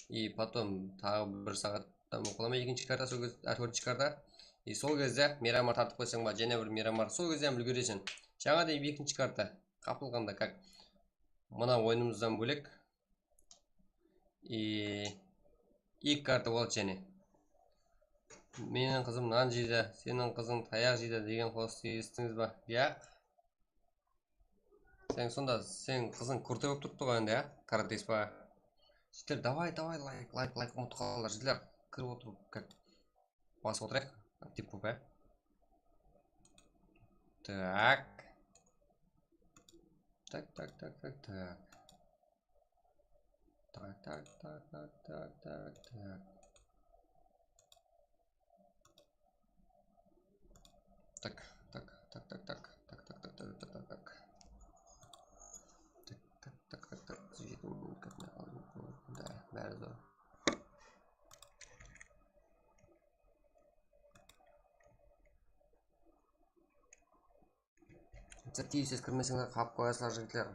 I потом taǵı bir saattan bolıp qala ma ekinshi karta, sol kez, á, tórtinshi karta. I sol gezde Miramar tartıp qoysań ba, jáne bir Miramar, sol gezde hám úlgereseń. Jańa deyim ekinshi karta. Qapılǵanda как. Mına oyınımızdan bólek. I eki karta boladı jáne. Meniń qızım nan jeydi, seniń qızıń tayaq jeydi degen qosıqtı esittińiz ba? Yaq. Sen sonda, sen qızıń krutoy bolıp turıptı ǵoy endi, ya? Karatespa. Jigitler, davay, davay, layk, layk, layk, umıtıp qaldılar, jigitler. Kirip otırıp, как, basıp otırayıq. Aktiv bolıp, ya. Tak. Tak, tak, tak, tak, tak. Так, так, так, так, так, так, так. Так, так, так, так, так, так, так, так, так, так, так. Так, так, так, так, так. Jeti mıń, qırq mıń qaldı. Da, bári zor. Bitta tiyisiz kirmeseńler, qalıp qoyasızlar, jigitler.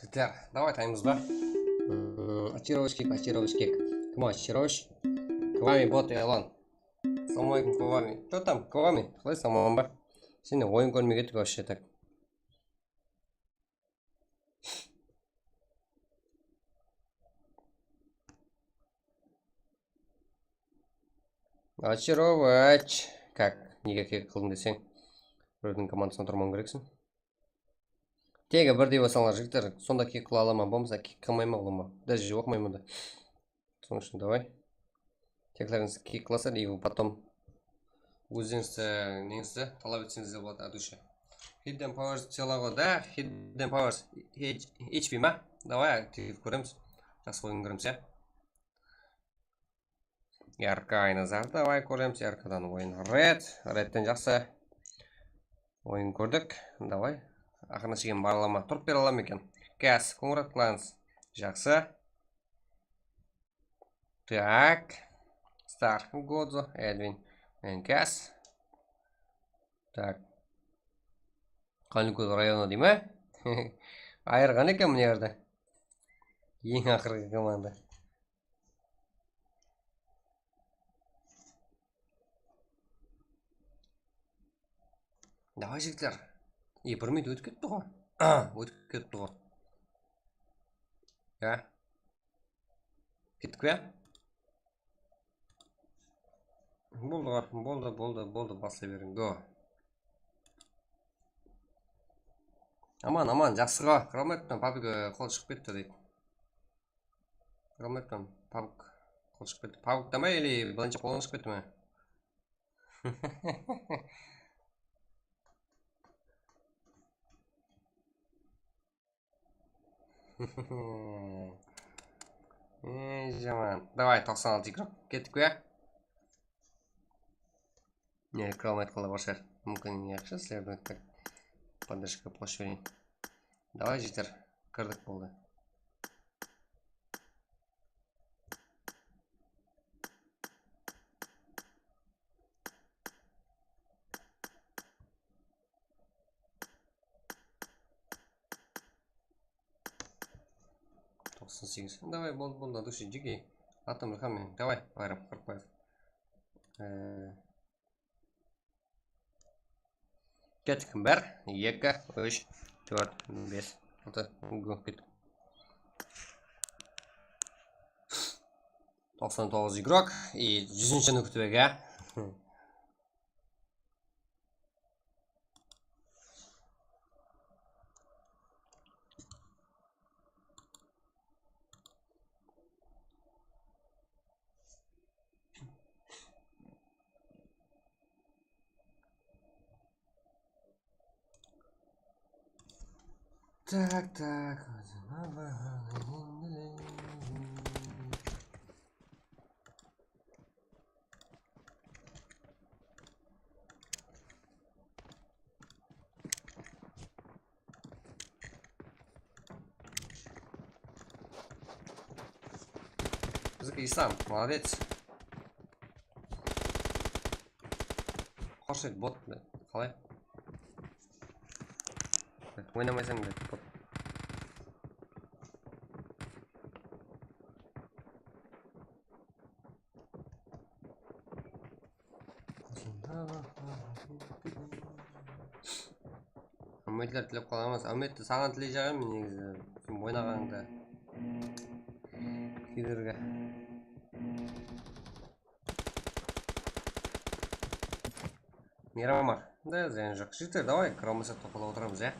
Jigitler, davay taymız ba? Achirovosh kek, Achirovosh kek. Kim o Achirovosh? Kvami bot elan. Assalawma aleykum, Kvami. Что там, Kvami? Qalaysıń, aman ba? Sen de oyın kórmey kettik вообще так. Очаровать. Как? Nege kek qıldıń deseń, birewdiń komandasına turmaw kerekseń. Tegi birdey bolsańlar, jigitler, sonda kek qıla alaman, bolmasa kek qılmayman, ulıwma. Даже oqımayman da. Sonıń ushın davay. Teklerińiz kek qılasa, и потом ózlerińizdi, neńizdi talap etseńiz de boladı, от души. Hidden Powers tiyalaǵo da, Hidden Powers H P ma? Davay, tegip kóremiz. Jaqsı oyın kóremiz, ya. R K Aynazar, davay kóremiz, R K dan oyın. Red, Redden jaqsı oyın kórdik. Davay. Aqırına shekem bara ala ma? Turıp bere ala ma eken? Kas, Końırat Klans. Jaqsı. Так. Star, Godzo, Edwin, Enkas. Так. Qanlıkól rayonı dey me? Ayırǵan eken mına jerde. Eń aqırǵı komanda. Davay, jigitler. E, bir minut ótip ketti ǵo. Ótip ketti ǵo. Ya. Kettik pe? Boldı, boldı, boldı, boldı, baslay beriń, go. Aman, aman, jaqsı ǵo. Qıramayıptan, pabik, e, qol shıǵıp ketti deydi. Qıramayıptan, pabik qol shıǵıp ketti. Pabik deme, ili birinshi qolın shıǵıp ketti me? Ey, jaman. Davay, toqsan altı igrok. Kettik pe? Ne, kira almay atqanlar bar shıǵar. Múmkin, yaqshı, sizlerdi podderjka qılıp qoyıp jibereyin. Davay, jigitler. Kirdik, boldı. Toqsan segiz. Davay, boldı, boldı, от души, jigey. Atım Rıxan menen. Davay, Bayram Qırıqbaev. Ee, Kettik. Bir, eki, úsh, tórt, bes, altı, go, kettik. Toqsan toǵız igrok, и júzinshini kútip eke. Так, так. Bizdiki Islam, молодец. Xosh et, bot, qalay? Oynamaysań da, bot. Áwmetler tilep qalamız. Áwmetti saǵan tileyjaq edim, negizi. Sen oynaǵanıńda. Kiyderge. Miramar. Da, zıyan joq. Jigitler, davay, kira almasaq, toqtalap otıramız, ya.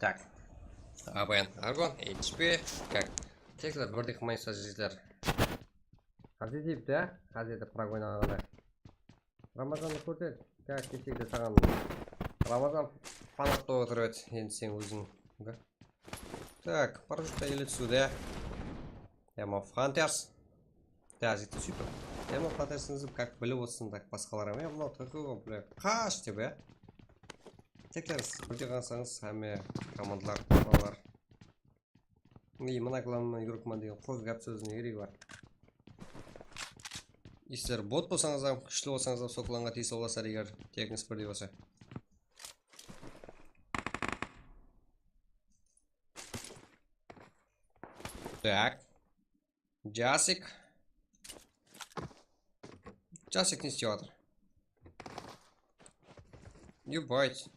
Tak. Abayan Argon, H P. Tak. Tekler birdey qılmayınsız, jigitler. Házir deyip de, házir de prak oynaǵanda. Ramazandı kórset. Tak, keshegide saǵan Ramazan fanat bolıp otır edi. Endi sen óziń. Tak, paraşyutte ele túsiwde. Demo Hunters. Dá, jigitler, sóytip. Demo Hunters, siz как bilip otırsız, tak, basqalar. Ya, mınaw T Q, bля, qash dep, ya. Tekler, siz birge qalsańız, hámme komandalar, balalar. Ey, mına klanman, yurikman degen qurı gáp sózdiń ne keregi bar? Sizler bot bolsańız da, kúshli bolsańız da, sol klanǵa tiyisli bolasızlar, eger tegińiz birdey bolsa. Tak. Jasik. Jasik ne istep atır? Ебать.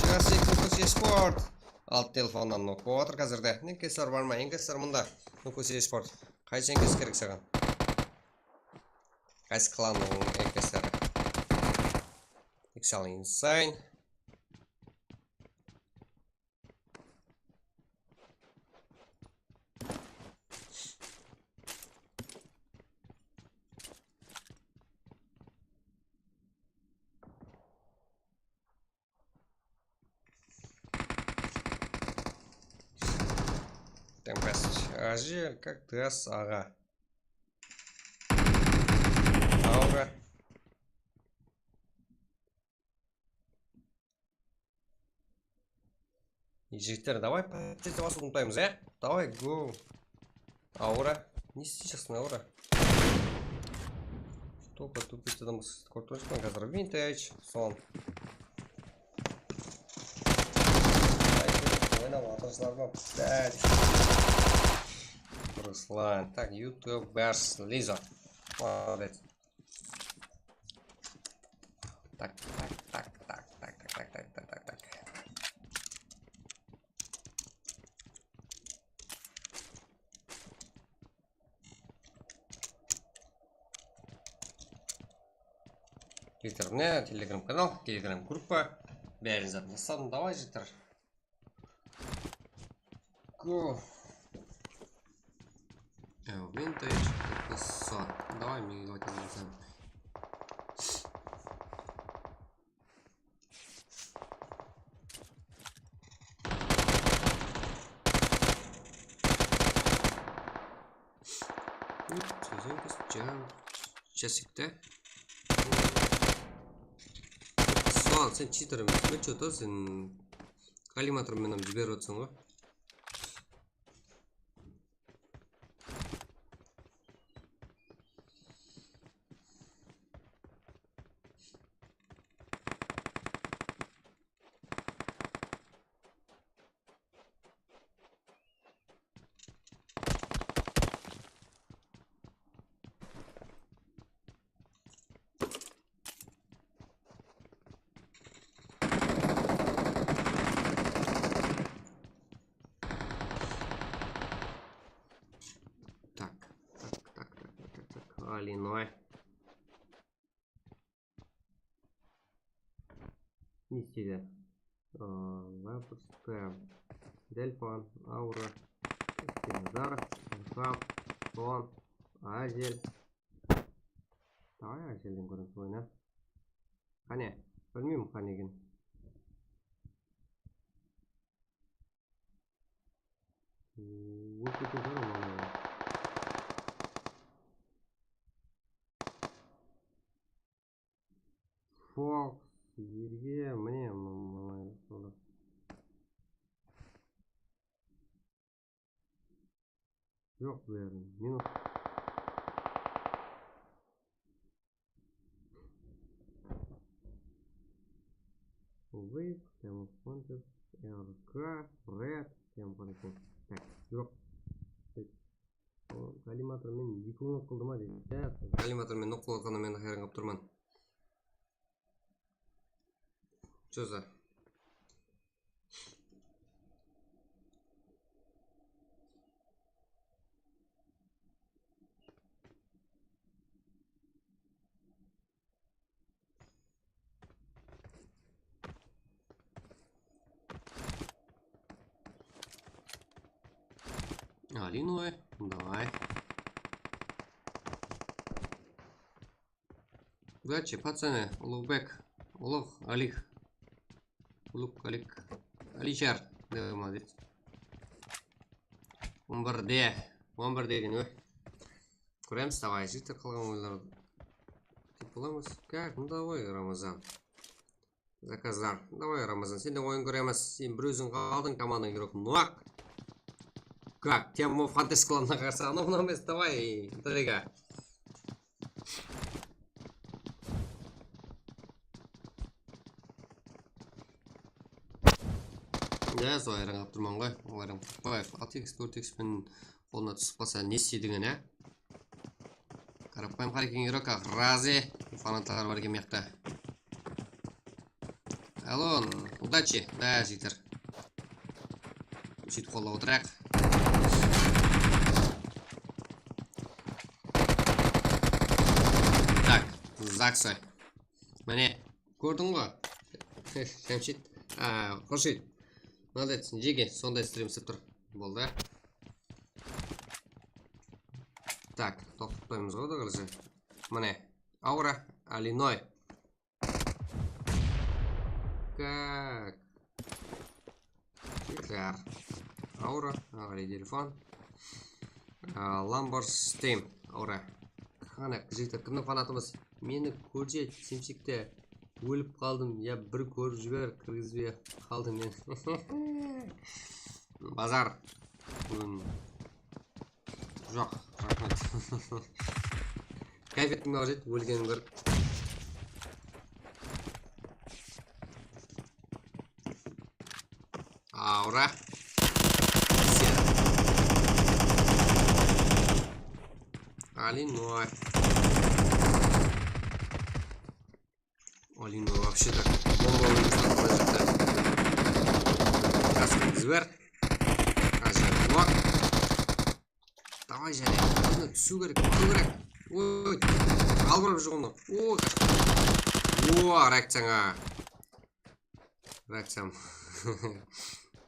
Jasik, Nukus Esport. Al, telefonnan nok bolıp atır házirde. Enkesler bar ma? Enkesler mında. Nukus Esport. Qaysı enkes kerek saǵan? Qaysı klannıń enkesleri? Excel Insane. Tempest. Ajel, как ты, ас, aǵa? Aura. Jigitler, давай, позиция basıwdı umıtpaymız, e? Давай, go. Aura. Ne isteyjekseń, Aura? Только тупить adam kórip turıppan házir. Vintage, son. Oynap atırıpsızlar ma? Dál. Ruslan. Tak, YouTubers, Liza. Молодец. Tak, tak, tak. Jigitler, mine, Telegram kanal, Telegram gruppa. Bárin zatın tasladım, давай, jigitler. Go. Evo, vintage, toqsan. Давай, mine, aytaman sen. Sen kız can. Jasikte. Ruslan, sen cheater emes pe, что-то sen kollimator menen jiberip atırsań ǵoy. Так, так, так, так, так, так, так, Алиной. Ne isteydi? Aa, Labrska, Delpan, Aura, Nazar, Hab, Son, Azel. Davay, Azelden kóremiz oyna. Qáne, bilmeymen qáne eken. Ótpeytuǵın shıǵar ol. Fox, erge, mine, mı-, mı-, mı-, joq, bárin. Minus. Wave, Camel Hunter, R K, Red, Camel Hunter. Tak, joq. Tek, o, kollimator menen eki minut qıldı ma deydi. Ya, kollimator menen nok qılıp atqanına men hayran qalıp turman. Joza. Alinoy, davay. Удачи, пацаны, Uluǵbek, Uluǵ, Alih. Uluǵ, Alih, Alijar, davay, молодец. On birde, on birde eken, óy. Kóremiz, davay, jigitler, qalǵan oyınlardı. Dep bolamız. Как, ну давай, Ramazan. Zakazlar. Davay, Ramazan, sen de oyın kóremiz. Sen bir óziń qaldıń, komandań игрок nok. Как, Temo Fantasy klanına qarsı. Anaw mınaw emes, davay, intriga. Ya, sol ayran alıp turman ǵoy. Ol ayran qoyayıq. Altı iks, tórt iks penen qolına túsip qalsa ne isteydi eken, á? Qarapayım, Harekin Iroka, razi. Fanatlar bar eken mıyaqta. Alon, удачи, da, jigitler. Sóytip qollap otırayıq. Так, Zaksoy. Mine, kórdiń ǵo? Jámshid, a, Xurshid. Молодец, jege, sonday strim islep tur. Boldı. Так, toqtatpaymız ǵo, da, qılıcı. Mine, Aura, Alinoy. Как? Jigitler. Aura, avariya telefon. A, Lambor Steam, Aura. Qana, jigitler, kimniń fanatımız? Meni kórse, semsekte ólip qaldım, ya bir kórip jiber, kirgizbe qaldı men. Bazar. Búgin joq, raxmet. Káyf ettim, Mawjid, ólgenin kórip. Aura. Alinoy. Alinoy вообще так. Bomba oynadı, kaskı zber. Ajayıp nok. Davay, jáne. Bunı túsiw kerek, alıw kerek. Oy. Al, bir jıǵımnı. Oy. O, reakciyańa. Reakciyam.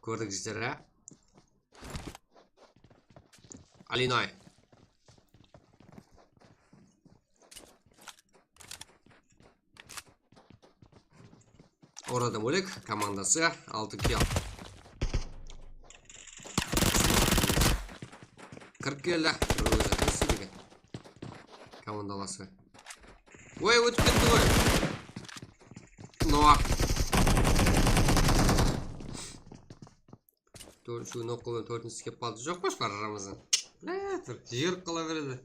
Kórdik, jigitler, á? Alinoy. Oradan bólek komandası altı kill. Kirip keldi. Bir ózi eken. Komandalası. Oy, ótip ketti ǵoy. Noaq. Tórt, úshewi nok qılıp, tórtinshisi kelip qaldı. Joq pa, shıpar Ramazan? Bля, tur, jıyırıp qala beredi.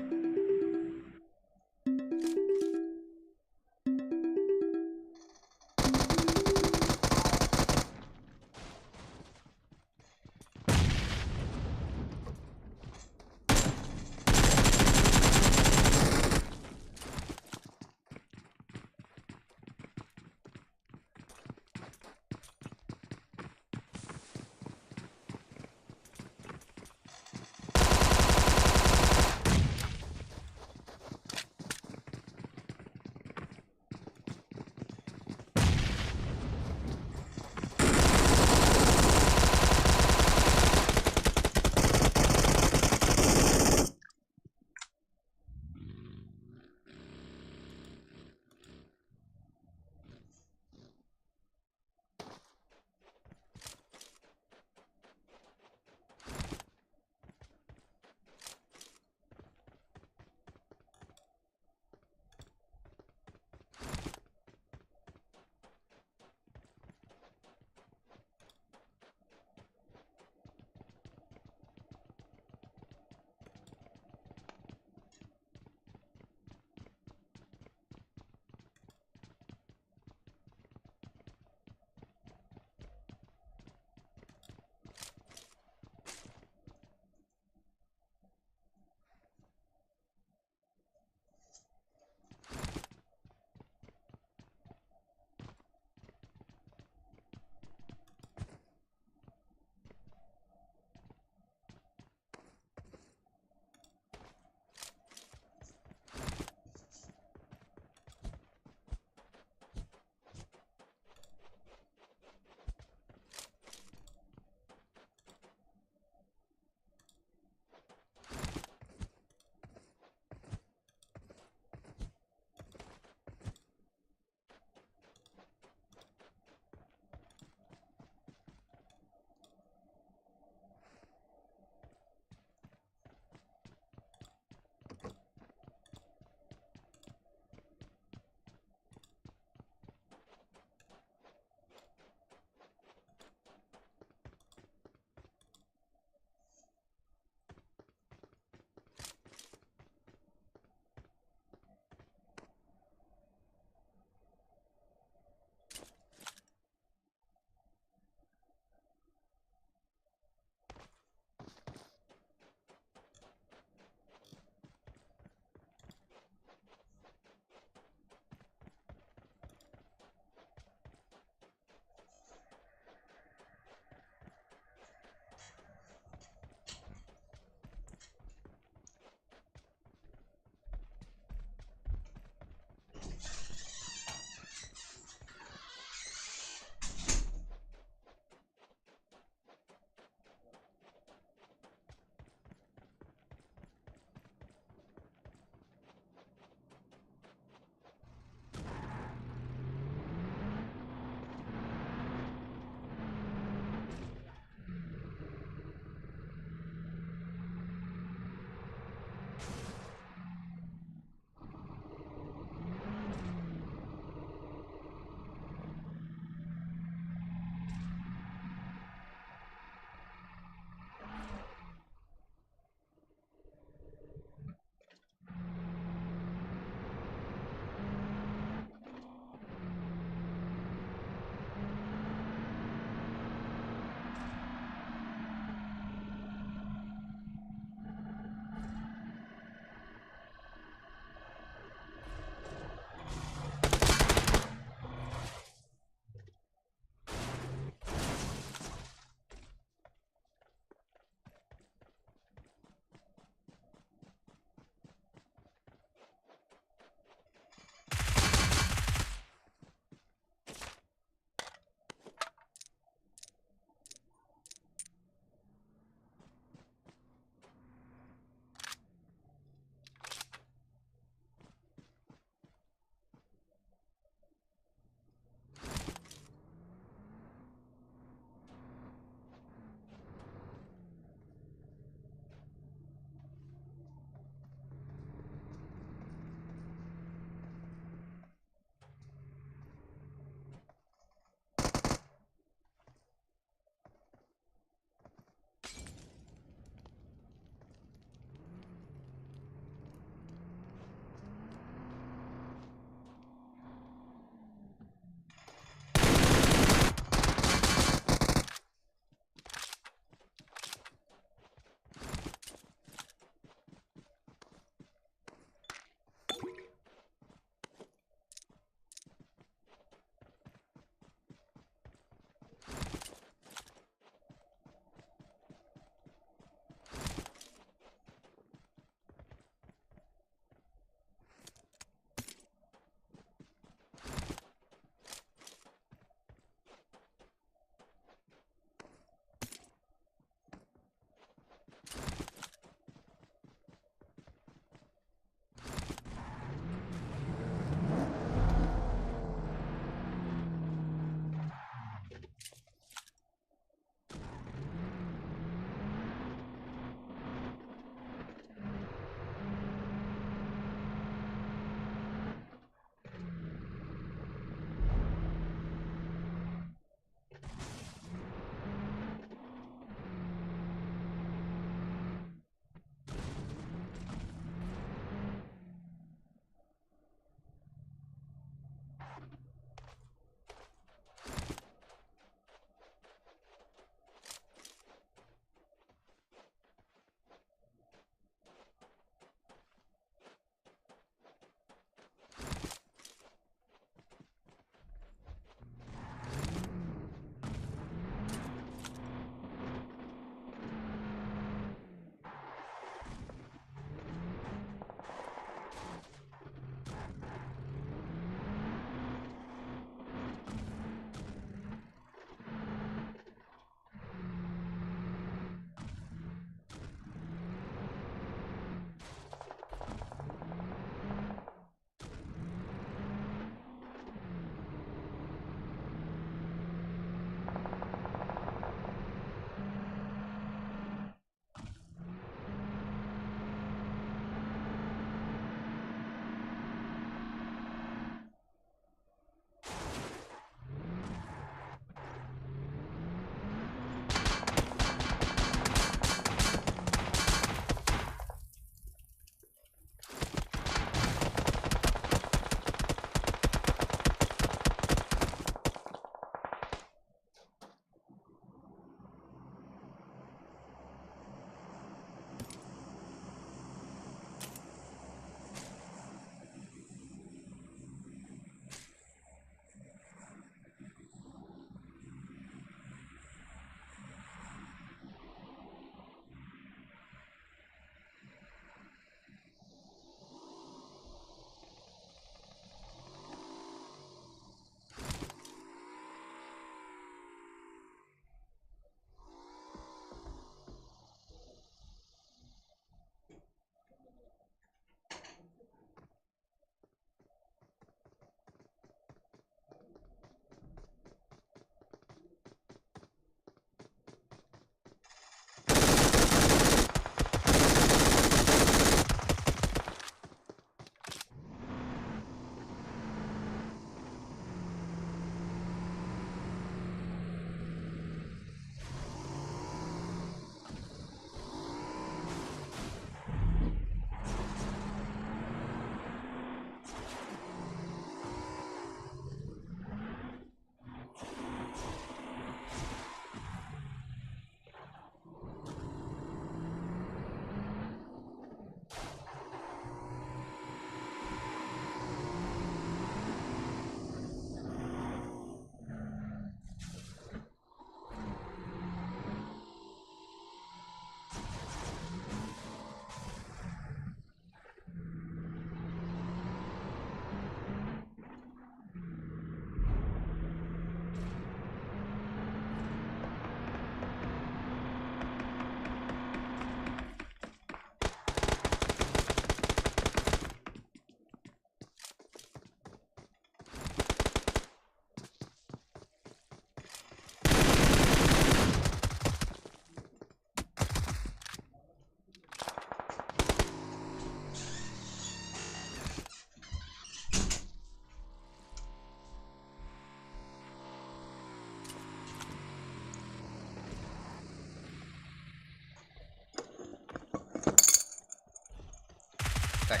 Tak.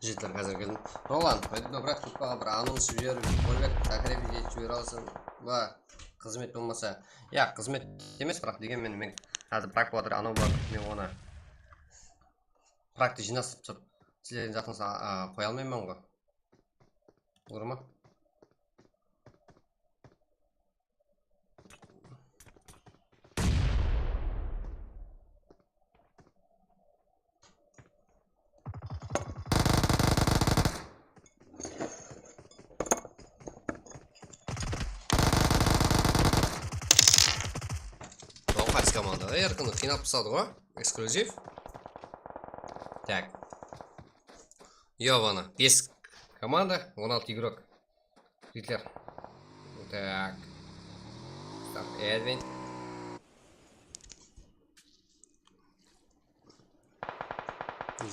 Jigitler, házir keldim. Roland, payda, brat, gruppaǵa bir anons jiberip, Olbek, Zakariy, jibere alasań ba? Xızmet bolmasa. Ya, xızmet emes, biraq, degenmen, men házir prak bolatır, anaw bar, men onı praktı jıynasıp, sizlerdiń zatınızǵa, a, qoya almayman ǵoy. Olur ma? Mınaw qaysı komanda? Erkin qıynap tasladı ǵoy. Eksklyuziv. Tak. Yobana. Bes komanda, on altı igrok. Jigitler. Tak. Start admin.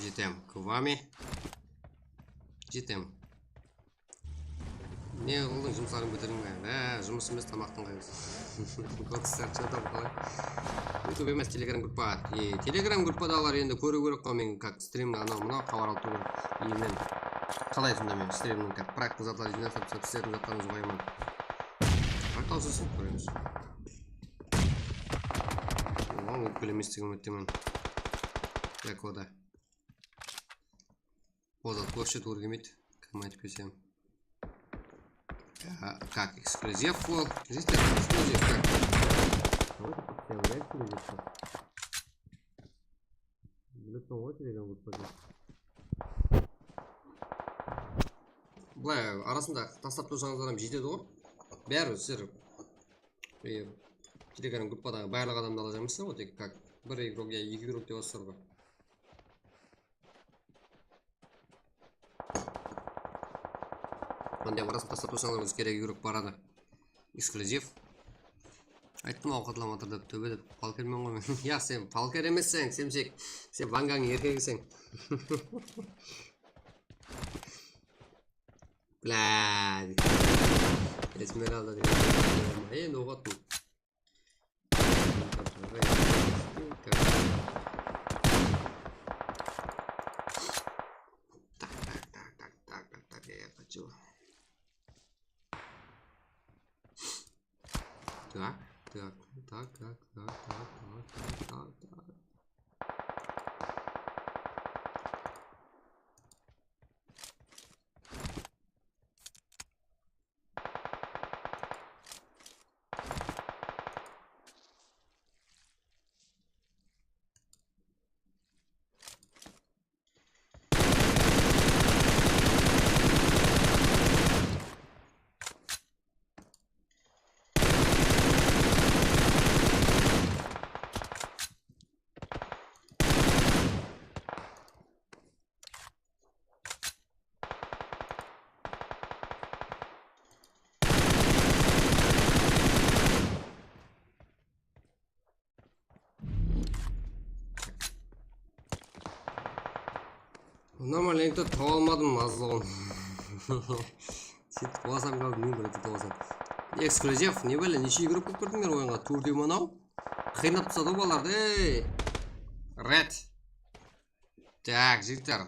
Jetem, Kwami. Jetem. Ne qıldıń, jumıslarıń bitirdiń be? Há, jumıs emes, tamaqtıń qayǵısı. Bokslar, что там, qalay? YouTube emes, Telegram gruppa. E, Telegram gruppadaǵılar endi kóriw kerek ǵoy, men как strimdi anaw mınaw xabar alıp turıp. E, men qalay sonda men strimniń как prak zatlar jıynasıp, sizlerdiń zatlarıńızdı qoyaman. Prak tawsılsın, kóremiz. Oǵan ókpelemesligin úmittemen. Так, o da. Ozat, вообще tuwrı kelmeydi. Kim aytıp kelsem. Ya, как эксклюзив ol. Jigitler, эксклюзив как? Давайте подсмотрим эксклюзивті. Bileseń ǵoy, Telegram gruppada. Bılay arasında taslap tursańızlar hám jetedi ǵoy. Báribir sizler, e, Telegram gruppadaǵı barlıq adamdı ala almaysızlar ǵoy, tek как bir igrok ya eki igrok dep alasızlar ǵoy. Mınday arasın taslap tursańız, keregi júrip baradı. Eksklyuziv. Ayttım, awqatlamatır dep, tóbe dep, palkermen ǵoy men. Ya, sen palker emesseń, Semsek. Sen Vangańnıń erkegiseń. Blядь. Esmeralda degen. Endi oq attım. Так, так, так, так, так, так, так, я хочу. Так, так, так, так, так. Normal renkti taba almadım, azlıǵın. Sóytip qılasam qaldı, men bir renkti taba alsam. Eksklyuziv, ne bále, neshe igrok bolıp kirdińler oyınǵa? Tórdewme anaw. Qıynap tasladı balalardı, ey. Red. Так, jigitler.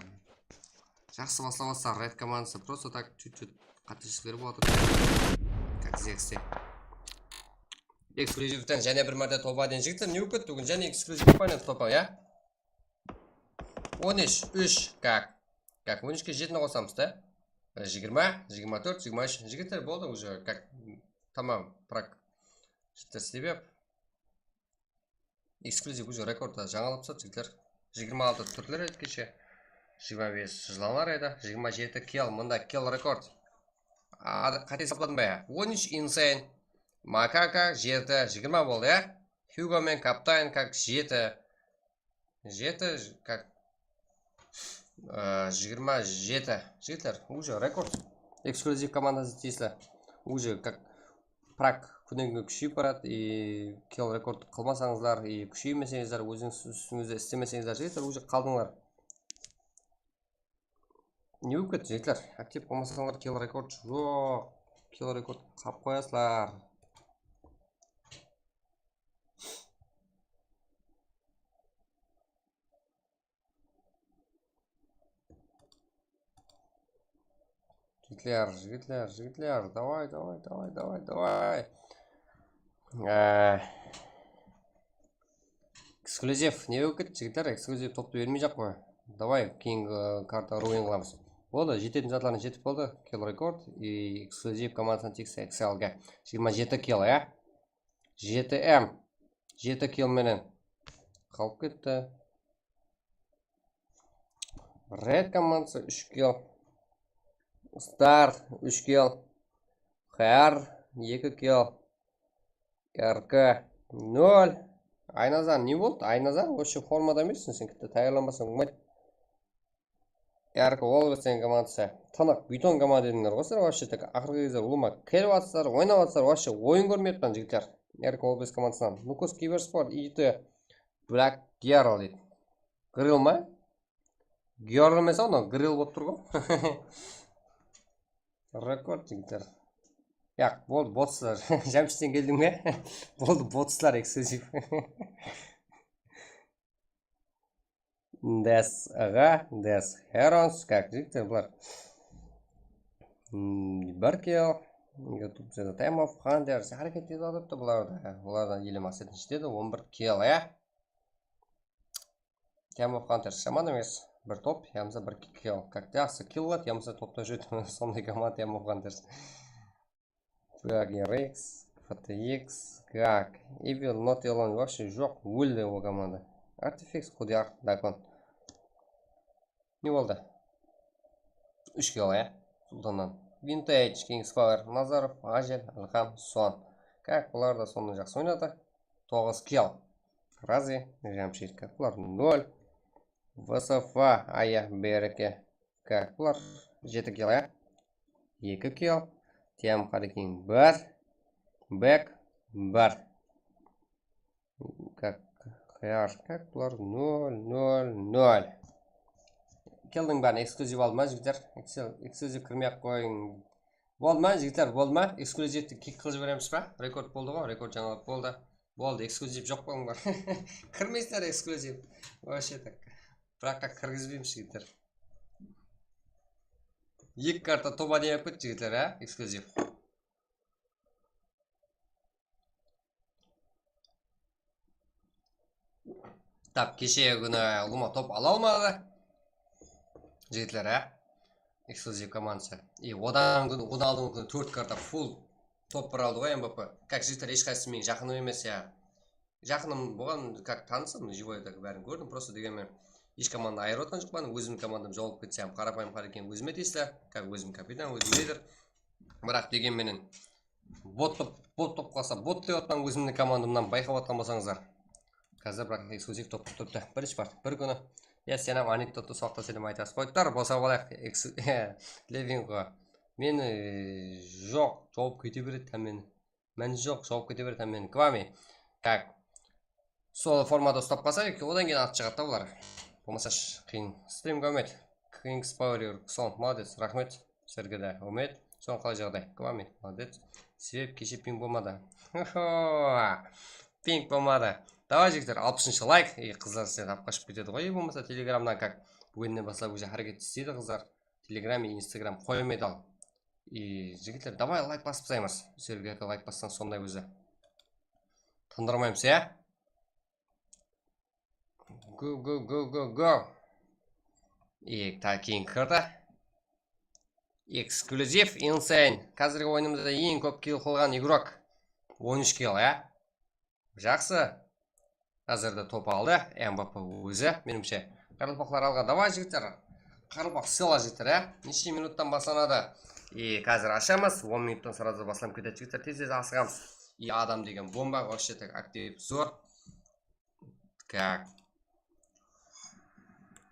Jaqsı baslap atsa, Red komandası. Просто так, чуть-чуть qáteleslikler bolıp atır. Как зексе. Ekskluzivten jáne bir márte topa deyin, jigitler, ne bolıp ketti búgin? Jáne ekskluzivten topa, ya? On úsh, úsh, как? Как, on úshke jetini qosamız da. Jigirma, jigirma tórt, jigirma úsh. Jigitler, boldı, уже, как, tamam, prak. Jigitler, sebep. Eksklyuziv, уже rekordlar jańalap tasladı, jigitler. Jigirma altı túrler edi keshe. Jigirma bes jılanlar edi. Jigirma jeti kill, mında kill rekord. Qáte esapladım ba ya? On úsh insane. Makaka jeti, jigirma boldı, ya? Hugo men Kaptain как jeti. Jeti, как, e, jigirma jeti. Jigitler, уже rekord. Eksklyuziv komandası tiyisli. Уже как prak kúnne-kúnge kúsheyip baradı. И kill rekord qılmasańızlar, и kúsheymeseńizler, ózińiz ústińizde islemeseńizler, jigitler, уже qaldıńlar. Ne bolıp ketti, jigitler? Aktiv bolmasańlar, kill rekord joq. Kill rekord qap qoyasızlar. Jigitler, jigitler, jigitler, davay, davay, davay, davay, davay. Ee, Eksklyuziv, ne bolıp ketti, jigitler? Eksklyuziv toptı bermeyjaq qoy. Davay, keyingi kartaǵa ruin qılamız. Boldı, jetetin zatlarına jetip boldı. Kill rekord i eksklyuziv komandasına tekse X L ga. Jigirma jeti kill, ya? Jeti M. Jeti kill menen qalıp ketti. Red komandası úsh kill. Star úsh kill. H R eki kill. R K nol. Aynazar, ne boldı? Aynazar, вообще formada emesseń sen, kitti tayarlanbasań bolmaydı. R K Olbes degen komandası. Tınıq, beton komanda edińler ǵoy sizler, вообще так, aqırǵı gezler ulıwma kelip atırsızlar, oynap atırsızlar, вообще oyın kórmey atırman, jigitler. R K Olbes komandasınan. Nukos Kibersport, I T, Black Girl deydi. Grill ma? Girl emes, anaw grill bolıp tur ǵoy. Rekord, jigitler. Yaq, boldı, botslar. Jámshitten keldiń be? Boldı, botslar, eksklyuziv. Des Aǵa, Des Herons, как, jigitler, bular. Hmm, bir kill. YouTube Time of Hunters háreket etip atırıptı bular da. Bulardan ele maqsetin jetedi, on bir kill, ya. Time of Hunters jaman emes. Bir top, yamasa bir kill. Как, jaqsı kill qıladı, yamasa topta júredi. Sonday komanda Time of Hunters. Dragon Rex, F T X, как. Evil, Not Elon, вообще joq, óldi ol komanda. Artifex, Qudiyar, Dakon. Ne boldı? Úsh kill, ya? Sultannan. Vintage, King's Power, Nazarov, Ajel, Ilham, Son. Как, bular da sonda jaqsı oynadı. Toǵız kill. Razi, Jamshid, как, bular nol. V S F, Aya, Bereke. Как, bular jeti kill, ya? Eki kill. Tiam Harikin bir. Bek bir. Как, Hayar, как, bular nol, nol, nol. Killdiń bárin eksklyuziv aldı ma, jigitler? Eksklyuziv kirmey-aq qoyıń. Boldı ma, jigitler, boldı ma? Eksklyuzivti kik qılıp jiberemiz ba? Rekord boldı ǵoy, rekord jańalıq boldı. Boldı, eksklyuziv joq bolıń ba? Kirmeysizler eksklyuziv. Вообще так. Biraqqa kirgizbeymiz, jigitler. Eki karta toba deyip ketti, jigitler, á? Eksklyuziv. Tap, keshe kúni ulıwma top ala almadı. Jigitler, á? Eksklyuziv komandası. I odan kún, onı aldınǵı kúni tórt karta full top bir aldı ǵoy, M V P. Как, jigitler, hesh qaysısı meniń jaqınım emes, ya. Jaqınım bolǵan, как, tanısım, живой, так, bárin kórdim, просто degen menen hesh komanda ayırıp atqan joqpan, ózimniń komandam jawılıp ketse hám, qarapayım Harikin ózime tiyisli, как, ózim kapitan, ózim lider. Biraq degen menen bot top, bot top qalsa, bot dep atqan ózimniń komandamnan bayqap atqan bolsańızlar. Házir biraq eksklyuziv top turıptı. Birinshi part, bir kúni. Ya, sen hám anekdottı soqta sélem aytasız. Qoyıp tur, bosa bolayıq. Eks-, Levinko. Meni, e, joq, jawıp kete beredi hámmeni. Máni joq, jawıp kete beredi hámmeni. Kvami. Так. Sol formada uslap qalsa, odan keyin at shıǵadı da bular. Bolmasa sh-, qıyın. Stream Gomet. Kings Power, Kson, молодец, raxmet. Sizlerge de, Umet. Soń qalay jaǵday? Kvami, молодец. Sebep keshe ping bolmadı. Ping bolmadı. Davay, jigitler, alpısınshı layk. Ey, qızlar, sizler ap qashıp ketedi ǵoy. Ey, bolmasa Telegramnan как. Búginnen baslap уже háreket isleydi qızlar. Telegram, Instagram qoymaydı al. Ey, jigitler, davay, layk basıp taslaymız. Sizlerge layk bassań sonday ózi. Tındırmaymız, ya? Go, go, go, go, go. Ey, ta keyin kirdi. Eksklyuziv, Insane. Házirgi oyınımızda eń kóp kill qılǵan igrok. On úsh kill, ya? Jaqsı. Házirde top aldı. M V P ózi, menimshe. Qaraqalpaqlar alǵa, davay, jigitler. Qaraqalpaq sıyla, jigitler, ya? Neshe minuttan baslanadı? I házir ashamız. On minuttan сразу baslanıp ketedi, jigitler. Tez-tez asıǵamız. I adam degen bomba, вообще так aktiv zor. Так.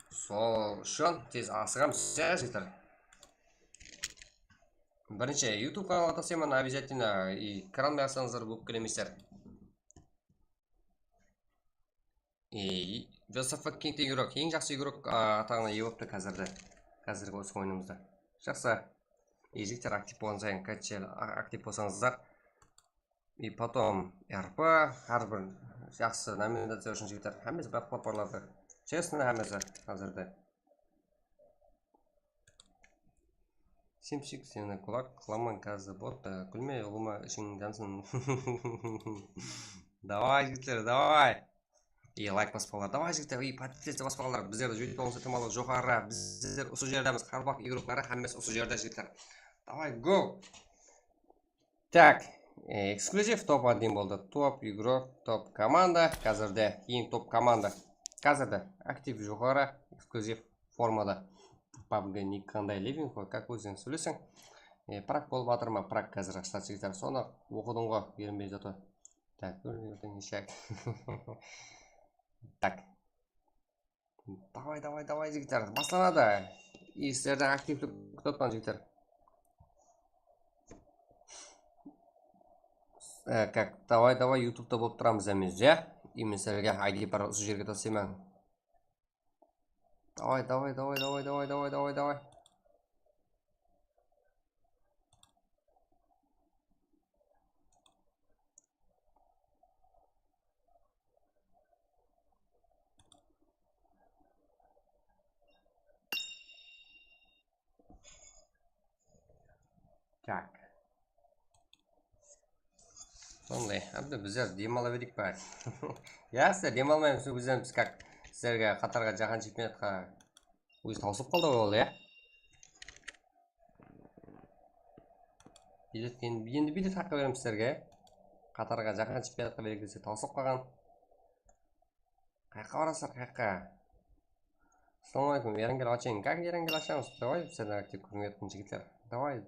Sol ushın tez asıǵamız, ya, jigitler. Birinshi YouTube kanalǵa taslayman, обязательно, i, kire almay atsańızlar, bóp kelemeyizler. I, Velosiped King degen igrok, eń jaqsı igrok, a, ataǵına iye bolıptı házirde. Házirgi usı oyınımızda. Jaqsı. I, jigitler, aktiv bolǵan sayın, kachel, a, aktiv bolsańızlar. I potom R P, hár bir jaqsı nominaciya ushın jigitler hámmesi baqlap barıladı. Честно, hámmesi házirde. Simsik, seni kulak qılaman házir bot, e, kúlme, ulıwma, ishiń jansın. Davay, jigitler, davay. I layk baspaǵanlar, davay, jigitler, i podpiska baspaǵanlar, bizlerdi júytip alıwıńızdı itimalım joqarı, bizler usı jerdemiz, Qaraqalpaq igrokları hámmesi usı jerde, jigitler. Davay, go! Tak, e, eksklyuziv top один boldı. Top igrok, top komanda, házirde eń top komanda. Házirde aktiv joqarı, eksklyuziv formada. Pabg nik qanday, Living Hall, kak óziń sóyleseń. E, prak bolıp atır ma? Prak házir ashıladı, jigitler. Sonı oqıdıń ǵo, erinbey zato. Tak, bir minuttan neshek. Tak. Davay, davay, davay, jigitler, baslanadı. I sizlerden aktivlik kútip atırman, jigitler. E, kak, davay, davay, yutubta bolıp turamız, emes, ya? I men sizlerge I D bar usı jerge taslayman. Davay, davay, davay, davay, davay, davay, davay, davay. Tak. Sonday, ábde bizler dem ala bereyik pa? Ya, sizler dem almaymız, bizler biz kak sizlerge qatarǵa jahán chempionatqa ózi tawsılıp qaldı ǵoy ol, ya? Bilet, endi, endi bilet haqqı beremiz sizlerge. Qatarǵa jahán chempionatqa berek dese tawsılıp qalǵan. Qayaqqa barasızlar, qayaqqa? Assalawma aleykum, Erangel Açayın. Kak Erangel Açamız? Davay, bizlerden aktiv kórinip jigitler. Davay.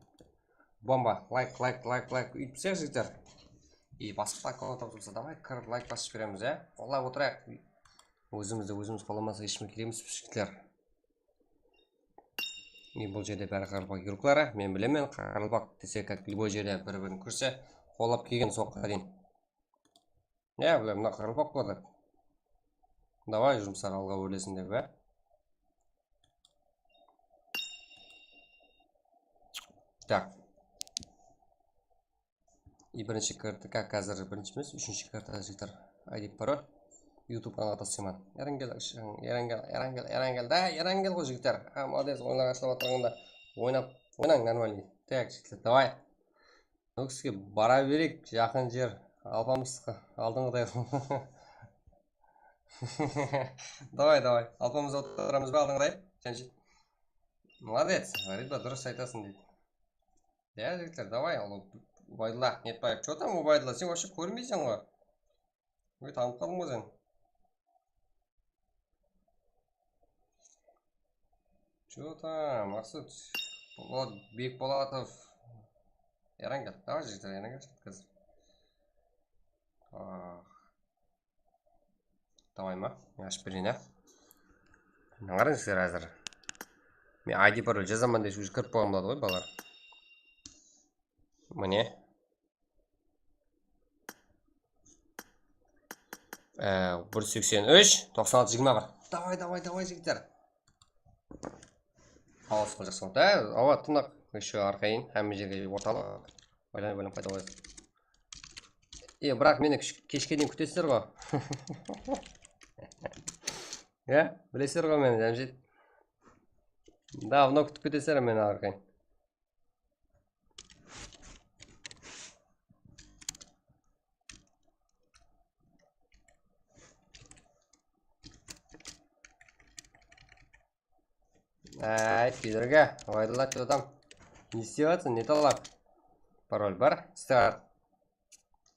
Bomba, layk, layk, layk, layk. Úytip jigitler. I basıp ta kola tapıp tursa, davay, kirip layk basıp jiberemiz, ya. Qollap otırayıq. Ózimizdi ózimiz qollamasaq, hesh kim kerek emes, jigitler. I bul jerde bári qaraqalpaq igrokları, men bilemen, qaraqalpaq dese, kak, любой jerde bir-birin kórse, qollap kelgen soqqa deyin. Ya, bular mına qaraqalpaq qolladı. Davay, jumıslar alǵa órlesin dep, á. Tak. I birinshi karta, kak, házir birinshi emes, úshinshi karta, jigitler. I D parol. YouTube kanalǵa taslayman. Erangel, Erangel, Erangel, Erangel, da, Erangel ǵoy, jigitler. A, molodec, oyınlar ashılıp atırǵanda oynap, oynań, нормальный. Так, jigitler, davay. Nókiske bara bereyik, jaqın jer. Alpamısqa, aldınǵıday. Davay, davay. Alpamızda otıramız ba aldınǵıday? Janjit. Молодец, Farid ba, durıs aytasın deydi. Ya, jigitler, davay, al, Ubaydulla Netbaev. Чё там, Ubaydulla, sen вообще kórmeyseń ǵoy. Oy, tanıp qaldım ǵoy sen. Чё там, Maqsud? Bolot Bekpolatov. Erangel, davay, jigitler, Erangel házir. Ah. Davay ma? Men ashıp bereyin, á. Mına qarań sizler házir. Men I D parol jazaman dese, уже kirip qoyǵan boladı ǵoy, balalar. Mine. Ee, bir seksen úsh, toqsan altı, jigirma bir. Davay, davay, davay, jigitler. Hawasqa jaqsı boldı. Á, awa, tınıq. Ещё arqayın, hámme jerge ortalıq. Oylanıp, oylanıp qayta qoyasız. E, biraq meni kish-, keshke deyin kútesizler ǵo. Ya, bilesizler ǵo meni, Jámshid. Davno kútip ketesizler meni arqayın. Áy, kederge, Ubaydulla, чё там? Ne istep atırsań, ne talap? Parol bar, start.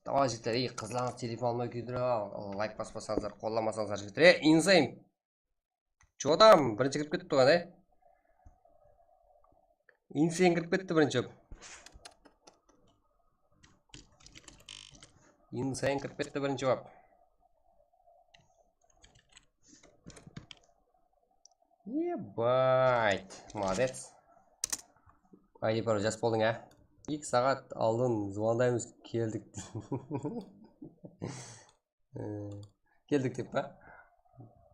Davay, jigitler, ey, qızlarıńız telefon almay kúydirip al, layk baspasańızlar, qollamasańızlar, jigitler. Ey, insane. Чё там? Birinshi kirip ketti ǵo, ne? Insane kirip ketti birinshi. Insane kirip ketti birinshi bap. Ебать, молодец. Aydi parol, jas boldıń, á? Eki saat aldın zıwandaymız, keldik. Ee, keldik dep pa?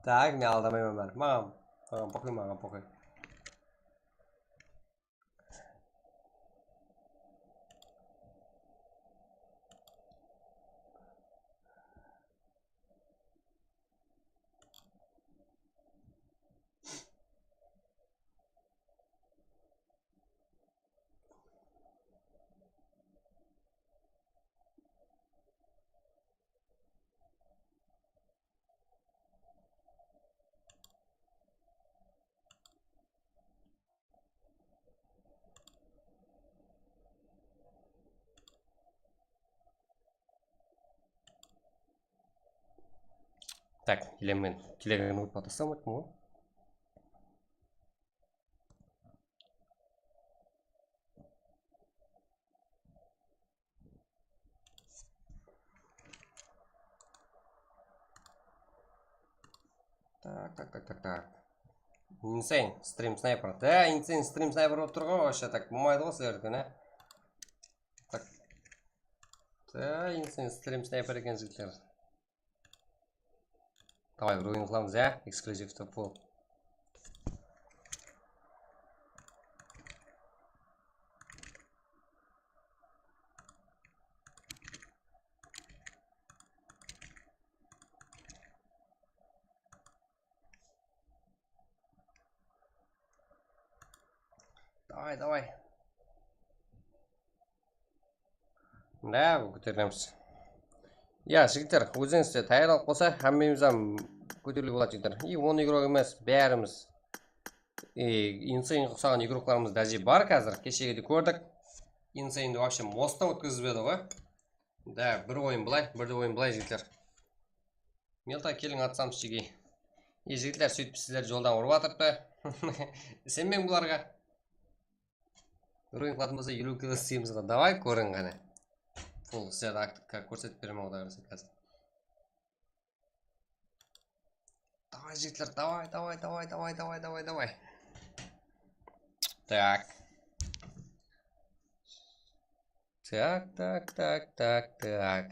Tak, men aldamayman bári. Maǵan, maǵan poxıy, maǵan poxıy. Tak, ele men tilegin urıp taslamay atırman ǵoy. Tak, tak, tak, tak, tak. Insane Stream Sniper. Da, Insane Stream Sniper bolıp tur ǵoy, вообще tak bolmaydı ǵoy sizlerdiki, ne? Tak. Da, Insane Stream Sniper eken, jigitler. Davay, bir oyın qılamız, ya? Exclusive to full. Davay, davay. Da, bul kóterilemiz. Ya, jigitler, ózińizde tayarlıq bolsa, hámmemiz hám kóteriwge boladı, jigitler. I on igrok emes, bárimiz. I, Insanege uqsaǵan igroklarımız dáje bar házir. Keshegide kórdik. Insanedi вообще mosttan ótkizip jibedi ǵoy. Da, bir oyın bılay, bir de oyın bılay, jigitler. Melta, keliń, atsamız, jigey. E, jigitler, sóytip sizlerdi joldan urıp atırıptı. Isenbeń bularǵa. Ruin qılatın bolsa, eliw kilo sıymızǵa. Davay, kóriń qáne. Full sizlerdi aktivka kórsetip beremen, Quday qálese, házir. Davay, jigitler, davay, davay, davay. Tak. Tak, tak, tak, tak, tak.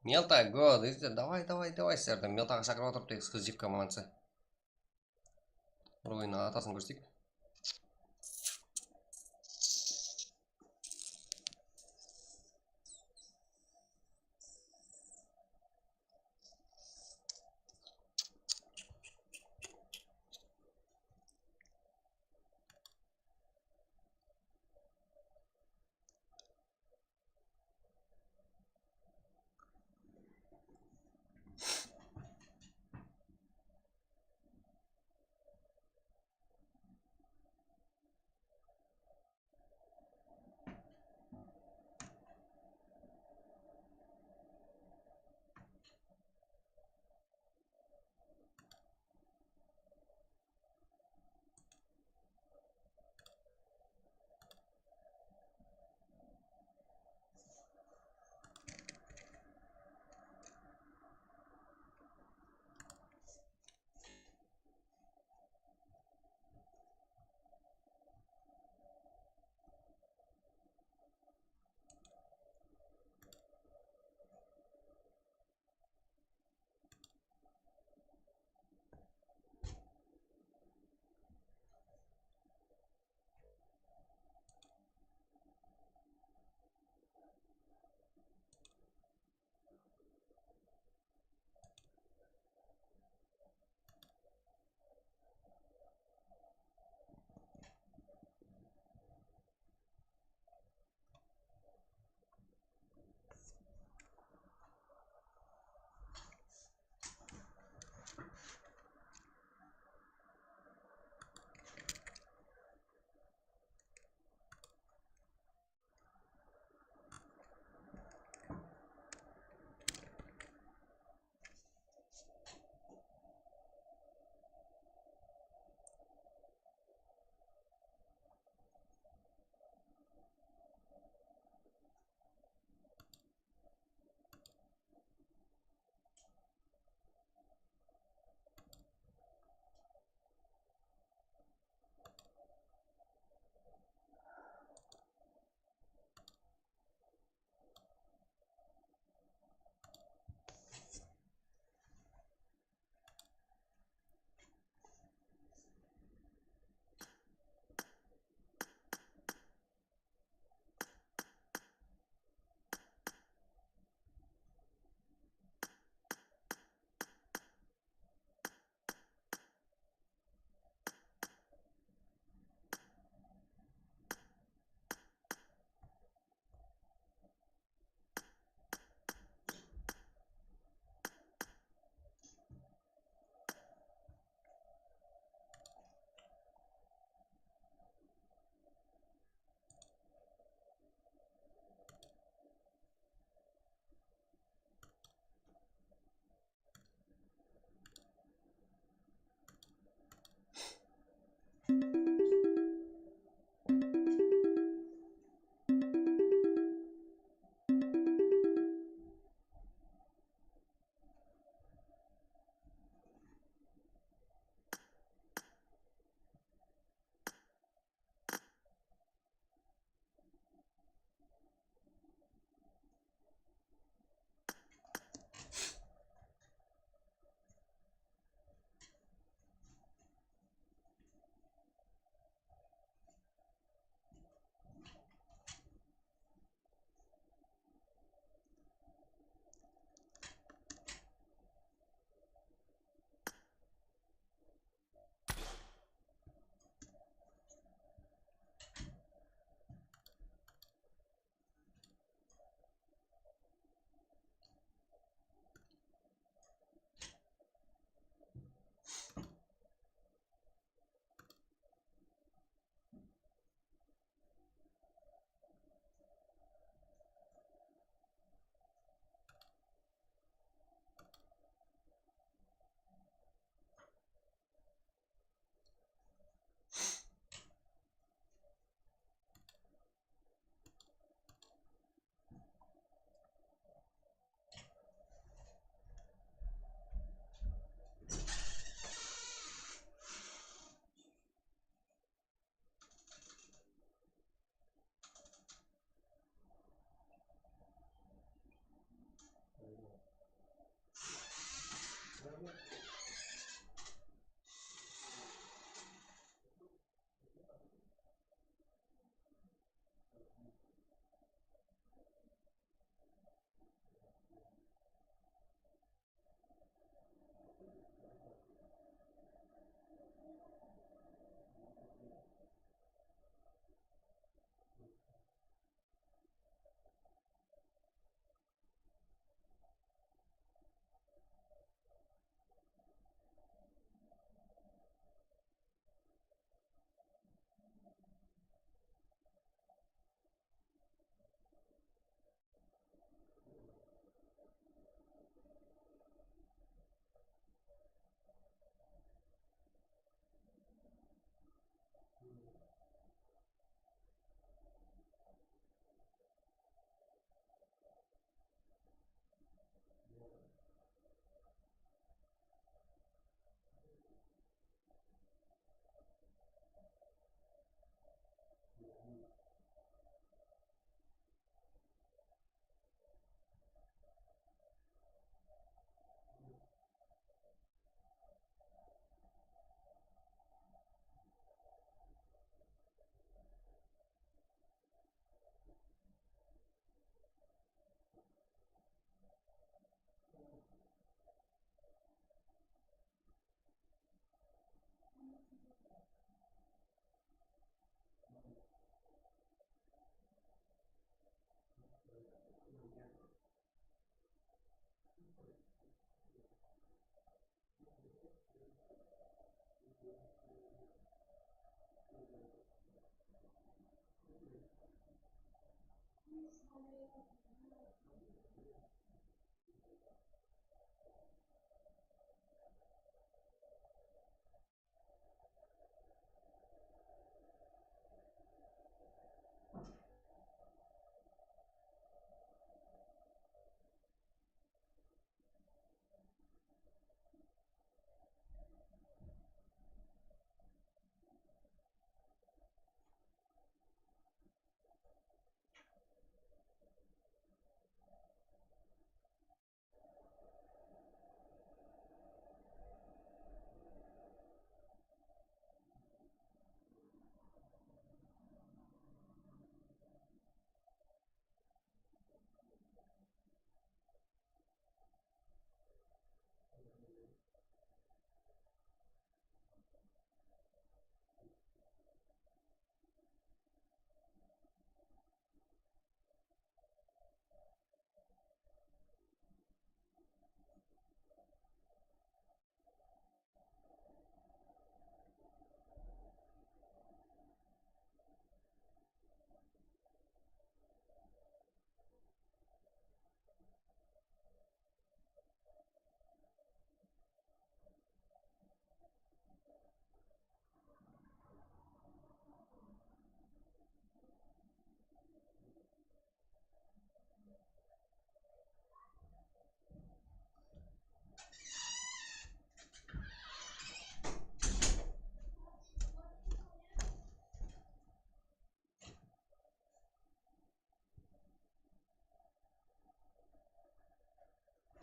Melta, go, degizler, davay, davay, davay, sizlerdi Meltaǵa shaqırıp atırıptı, ekskluzivka, молодцы. Bir oyın atasın kórsek.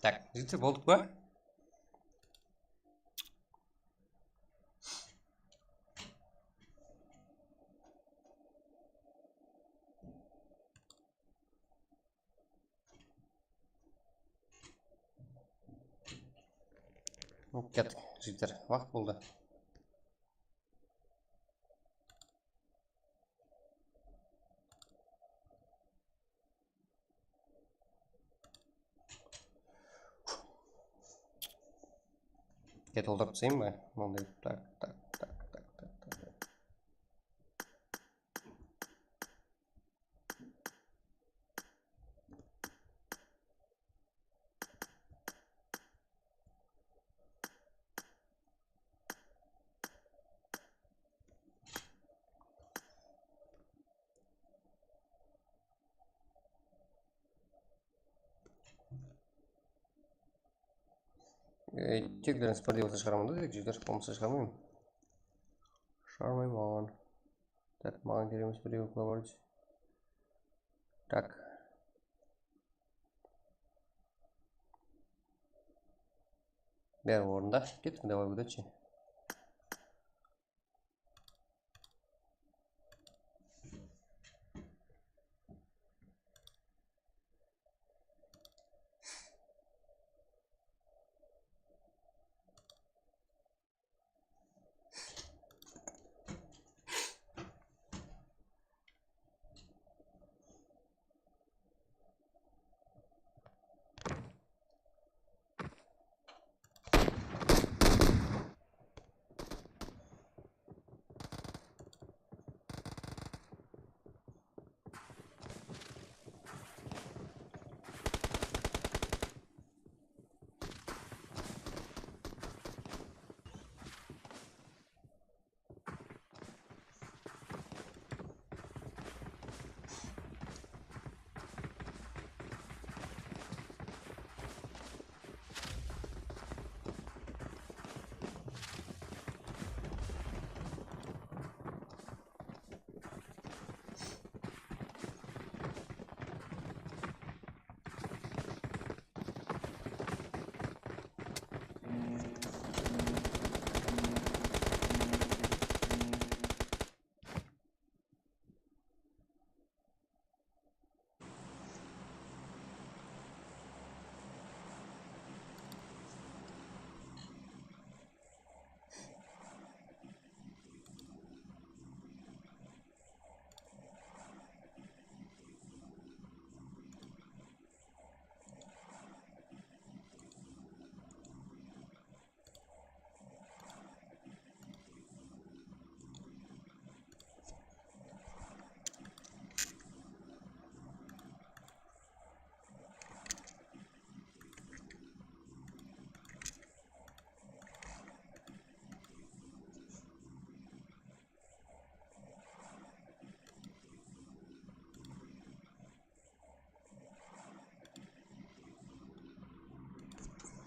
Tak, jigitler, boldıq pa? Kettik, jigitler, waqıt boldı. Ketip otırıp taslayın ba? Mınday, tak, tak, tak. E, teklerin spor dep atsa shıǵaraman da, tek jigitler, bolmasa shıǵarmayman. Shıǵarmayman. Tak, maǵan kerek emes, birew говорить. Tak. Bári ornında. Kettik, давай, удачи.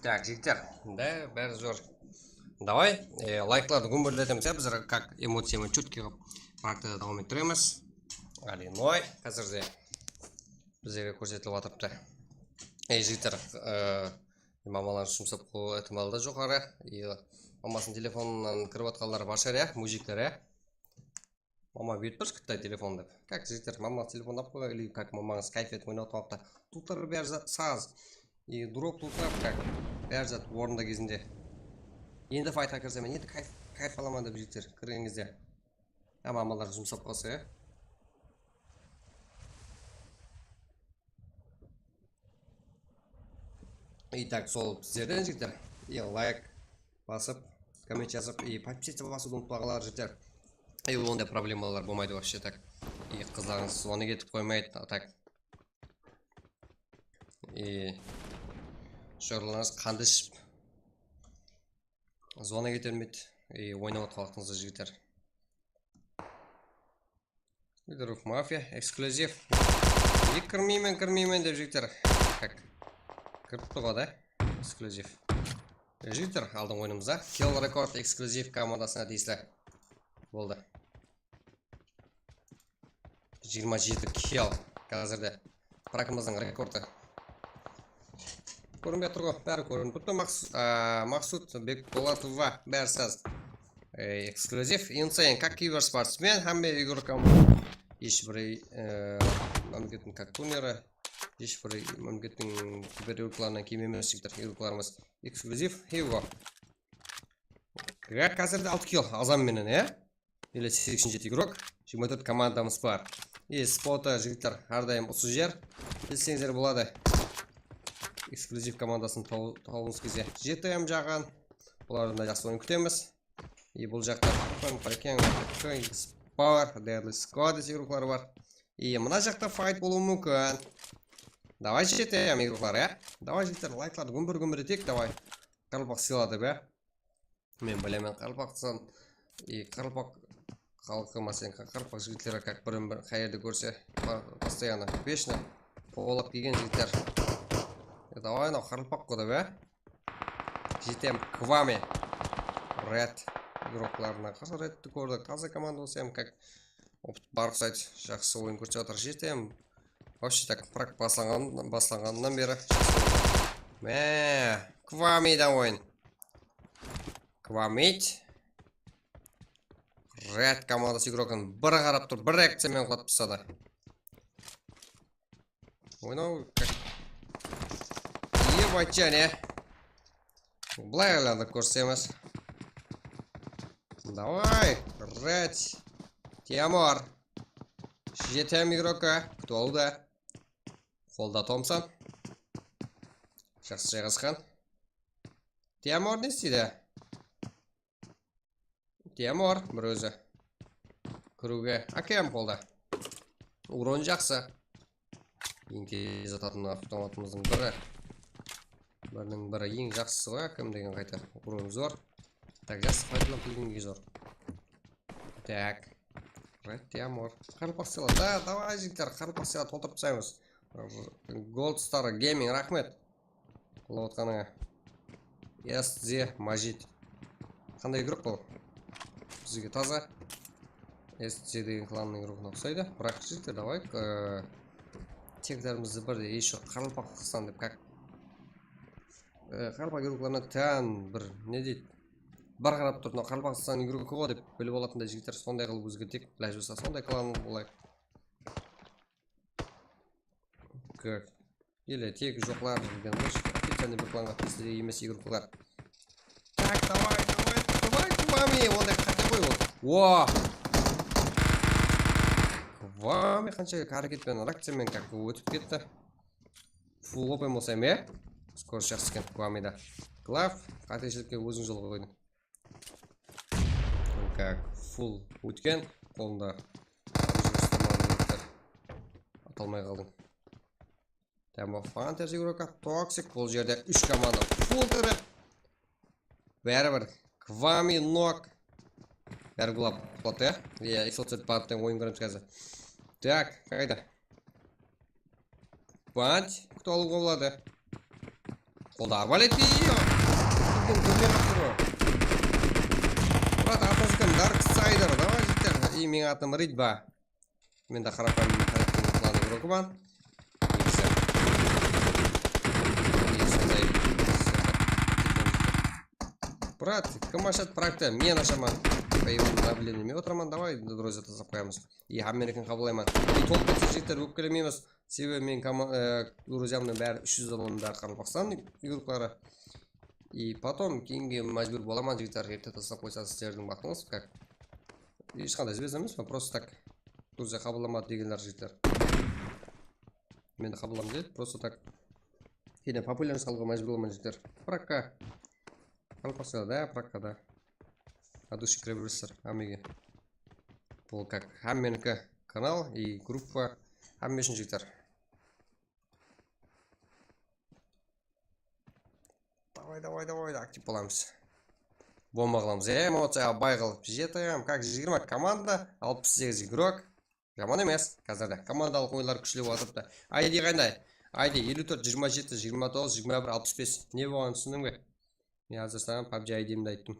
Tak, jigitler, da, bári zor. Davay, e, layklardı gúmbirletemiz, ya, bizler kak emociyamen chutki qılıp, praktikada dawam ettiremiz. Alinoy, házirde bizlerge kórsetilip atırıptı. Ey, jigitler, e, mamalarıńız jumsap qoyıw itimalı da joqarı. E, mamasınıń telefonınan kirip atqanlar bar shıǵar, ya, mujikler, ya. Mama, buyırt bir Xitay telefon dep. Kak, jigitler, mama telefon alıp qoyǵan, ili kak mamańız kayfiyat oynap atqan waqıtta. Tutır bári za-, saz. E, drop tutır, kak. Bári zat ornında gezinde. Endi faytqa kirsem, men endi kayf, kayf alaman dep, jigitler, kirgen gezde. Hám mamalar jumsap qalsa, ya. И так, sol sizlerden, jigitler. И layk basıp, komment jazıp, и подписаться basıwdı umıtpaǵanlar, jigitler. И onday problemalar bolmaydı вообще так. И qızlarıńız zvonik etip qoymaydı, а так. И shorlarıńız qandı iship, zvonik ete bermeydi. И oynap atqan waqtıńızda, jigitler. Druk Mafia, ekskluzif. Nek kirmeymen, kirmeymen dep, jigitler. Tak. Kirip turǵo da. Ekskluzif. Jigitler, aldın oyınımızda Kill Record ekskluzif komandasına tiyisli. Boldı. Jigirma jeti kill házirde. Prakımızdıń rekordı. Kórinbey atır ǵo, bári kórinip turıptı. Maqs-, a, Maqsud Bekbolatova, bári saz. E, ekskluzif, Insane, как киберспортсмен, hámme игрокам. Hesh bir, e, mámlekettiń kaktuneri, hesh bir mámlekettiń kiber игрокlarınan kem emes, jigitler, игрокlarımız. Ekskluzif, Hugo. Házirde altı kill, azan menen, e? Ele seksen jeti игрок, jigirma tórt komandamız bar. E, spota, jigitler, hár dayım usı jer. Bilseńizler boladı. Ekskluzif komandasın taw-, tawıwıńız kelse, G T M jaǵın. Bulardan da jaqsı oyın kútemiz. E, bul jaqta Power, Deadly Squad dese игрокları bar. E, mına jaqta fayt bolıwı múmkin. Davay, G T M игрокları, ya. Davay, jigitler, layklardı gúmbir-gúmbir eteyik, davay. Qaraqalpaq sıyladı, be. Men bilemen, qaraqalpaqstan, e, qaraqalpaq xalqı, máselen, qa-, qaraqalpaq jigitleri, как, birin-bir qayerde kórse, pa-, постоянно, вечно qollap kelgen jigitler. E, davay, anaw qaraqalpaq ǵo da, be? G T M Kwami. Red игрокlarına qarsı Redti kórdik. Taza komanda bolsa hám, как, opıt bar uqsaydı. Jaqsı oyın kórsetip atır G T M. Вообще так, prak baslanǵan, baslanǵanınan beri jaqsı oyın. Mine, Kwamiden oyın. Kwamit. Red komandası игрокın bir qarap tur, bir reakciya menen qulatıp tasladı. Oynaw. Ебать, jáne. Bılay aylanıp kórsemiz. Davay, Red. Timur. G T M игроka kútip alıwda. Qolda Thompson. Jaqsı jayǵasqan. Timur ne isteydi? Timur bir ózi. Kiriwge A K M qolda. Uron jaqsı. Eń tez atatın avtomatımızdıń biri. Biriniń biri, eń jaqsısı ǵoy, A K M degen qayta. Uron zor. Tak, jaqsı paydalanıp kelgenge zor. Tak. Red Timur. Qaraqalpaq sıyla. Da, davay, jigitler, qaraqalpaq sıyla toltırıp taslaymız. Gold Star Gaming, raxmet. Qollap atqanıńa. S Z Majid. Qanday игрок bul? Bizge taza. S Z degen klannıń игрогına uqsaydı. Biraq, jigitler, davay, e, teklerimiz birde, еще Qaraqalpaqstan dep, как, e, qaraqalpaq игрокlarına tán bir, ne deydi? Bir qarap turıp, mına Qaraqalpaqstan игрогı ǵo dep bilip alatınday jigitler sonday qılıp ózgerteyik. Ilaj bolsa sonday klanın bolayıq. Как? Ele tek joqlar degen ǵoy, специальный bir klanǵa tiyisli emes игрокlar. Так, давай, давай, давай, Kwami, onday qáte ǵoy ol. Wo! Kwami qansha háreket penen, reakciya menen, как, ótip ketti. Full open bolsa em, e? Скорость jaqsı eken Kwamida. Glaf, qáteshilikke óziń jol qoydıń. Как, full ótken, qolında ata almay qaldıń. Tamam, Fantasy игрока, Toxic, bul jerde úsh komanda full tirip. Báribir, Kwami nok. Bári qulap, quladı, ya? Iya, X otız dört Bandten oyın kóremiz házir. Tak, qayda? Band kútip alıwǵa boladı. Qolda arbalet, iyo. Birden kórmey qaldı ǵoy. Murat, atıńız kim? Darksider, davay, jigitler. I, meniń atım Ridba. Men de qarapayım, qarapayım, klansınıń igrokiman. Negizi. Negizi sonday. Brat, kim ashadı praktı? Men ashaman. Payımın обновлениеme otiraman, davay, endi druzya taslap qoyamız. I, hámmenikin qabıllayman. I, tolıp ketse, jigitler, ópkelemeymiz. Sebebi men koma-, e, druzya menen bári úsh júz dollardan bári Qaraqalpaqstan igrokları. I, potom keyingi májbúr bolaman, jigitler, erte taslap qoysa, sizlerdiń baxtıńız, как. Hesh qanday zvezda emes pa, просто так. Druzya qabıllamadı degenler, jigitler. Men de qabılladım deydi, просто так. Keyinne populyarnost alıwǵa májbúr bolaman, jigitler. Prakka. Qaraqalpaqstanda, prakkada. От души kire beresizler, hámmege. Bul как, hámmeniki kanal и gruppa, hámme ushın, jigitler. Davay, davay, davay, aktiv bolamız. Bomba qılamız, e, emociya bay qılıp. Jeti M, как, jigirma komanda, alpıs segiz igrok. Jaman emes, házirde komandalıq oyınlar kúshlep atırıptı. I D qanday? I D eliw tórt, jigirma jeti, jigirma toǵız, jigirma bir, alpıs bes. Ne bolǵanın túsindiń be? Men házir saǵan PUBG I D-mdi ayttım.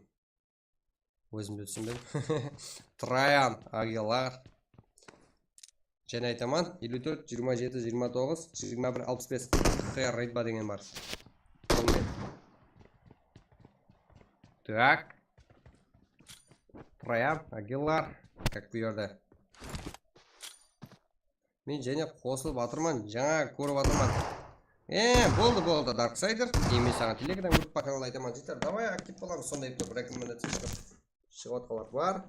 Ózim de túsinbedim. Trayan Agilar. Jáne aytaman, eliw tórt, jigirma jeti, jigirma toǵız, jigirma bir, alpıs bes. Q R Redba degen bar. Sonımen. Так. Trayan Agilar. Как, bu jerde. Men jáne qosılıp atırman, jańa kórip atırman. E, boldı, boldı, Darksider. E, men saǵan Telegram gruppa kanal aytaman, jigitler. Davay, aktiv bolamız, sonday etip, bir-eki minut shıǵıp atqanlar bar.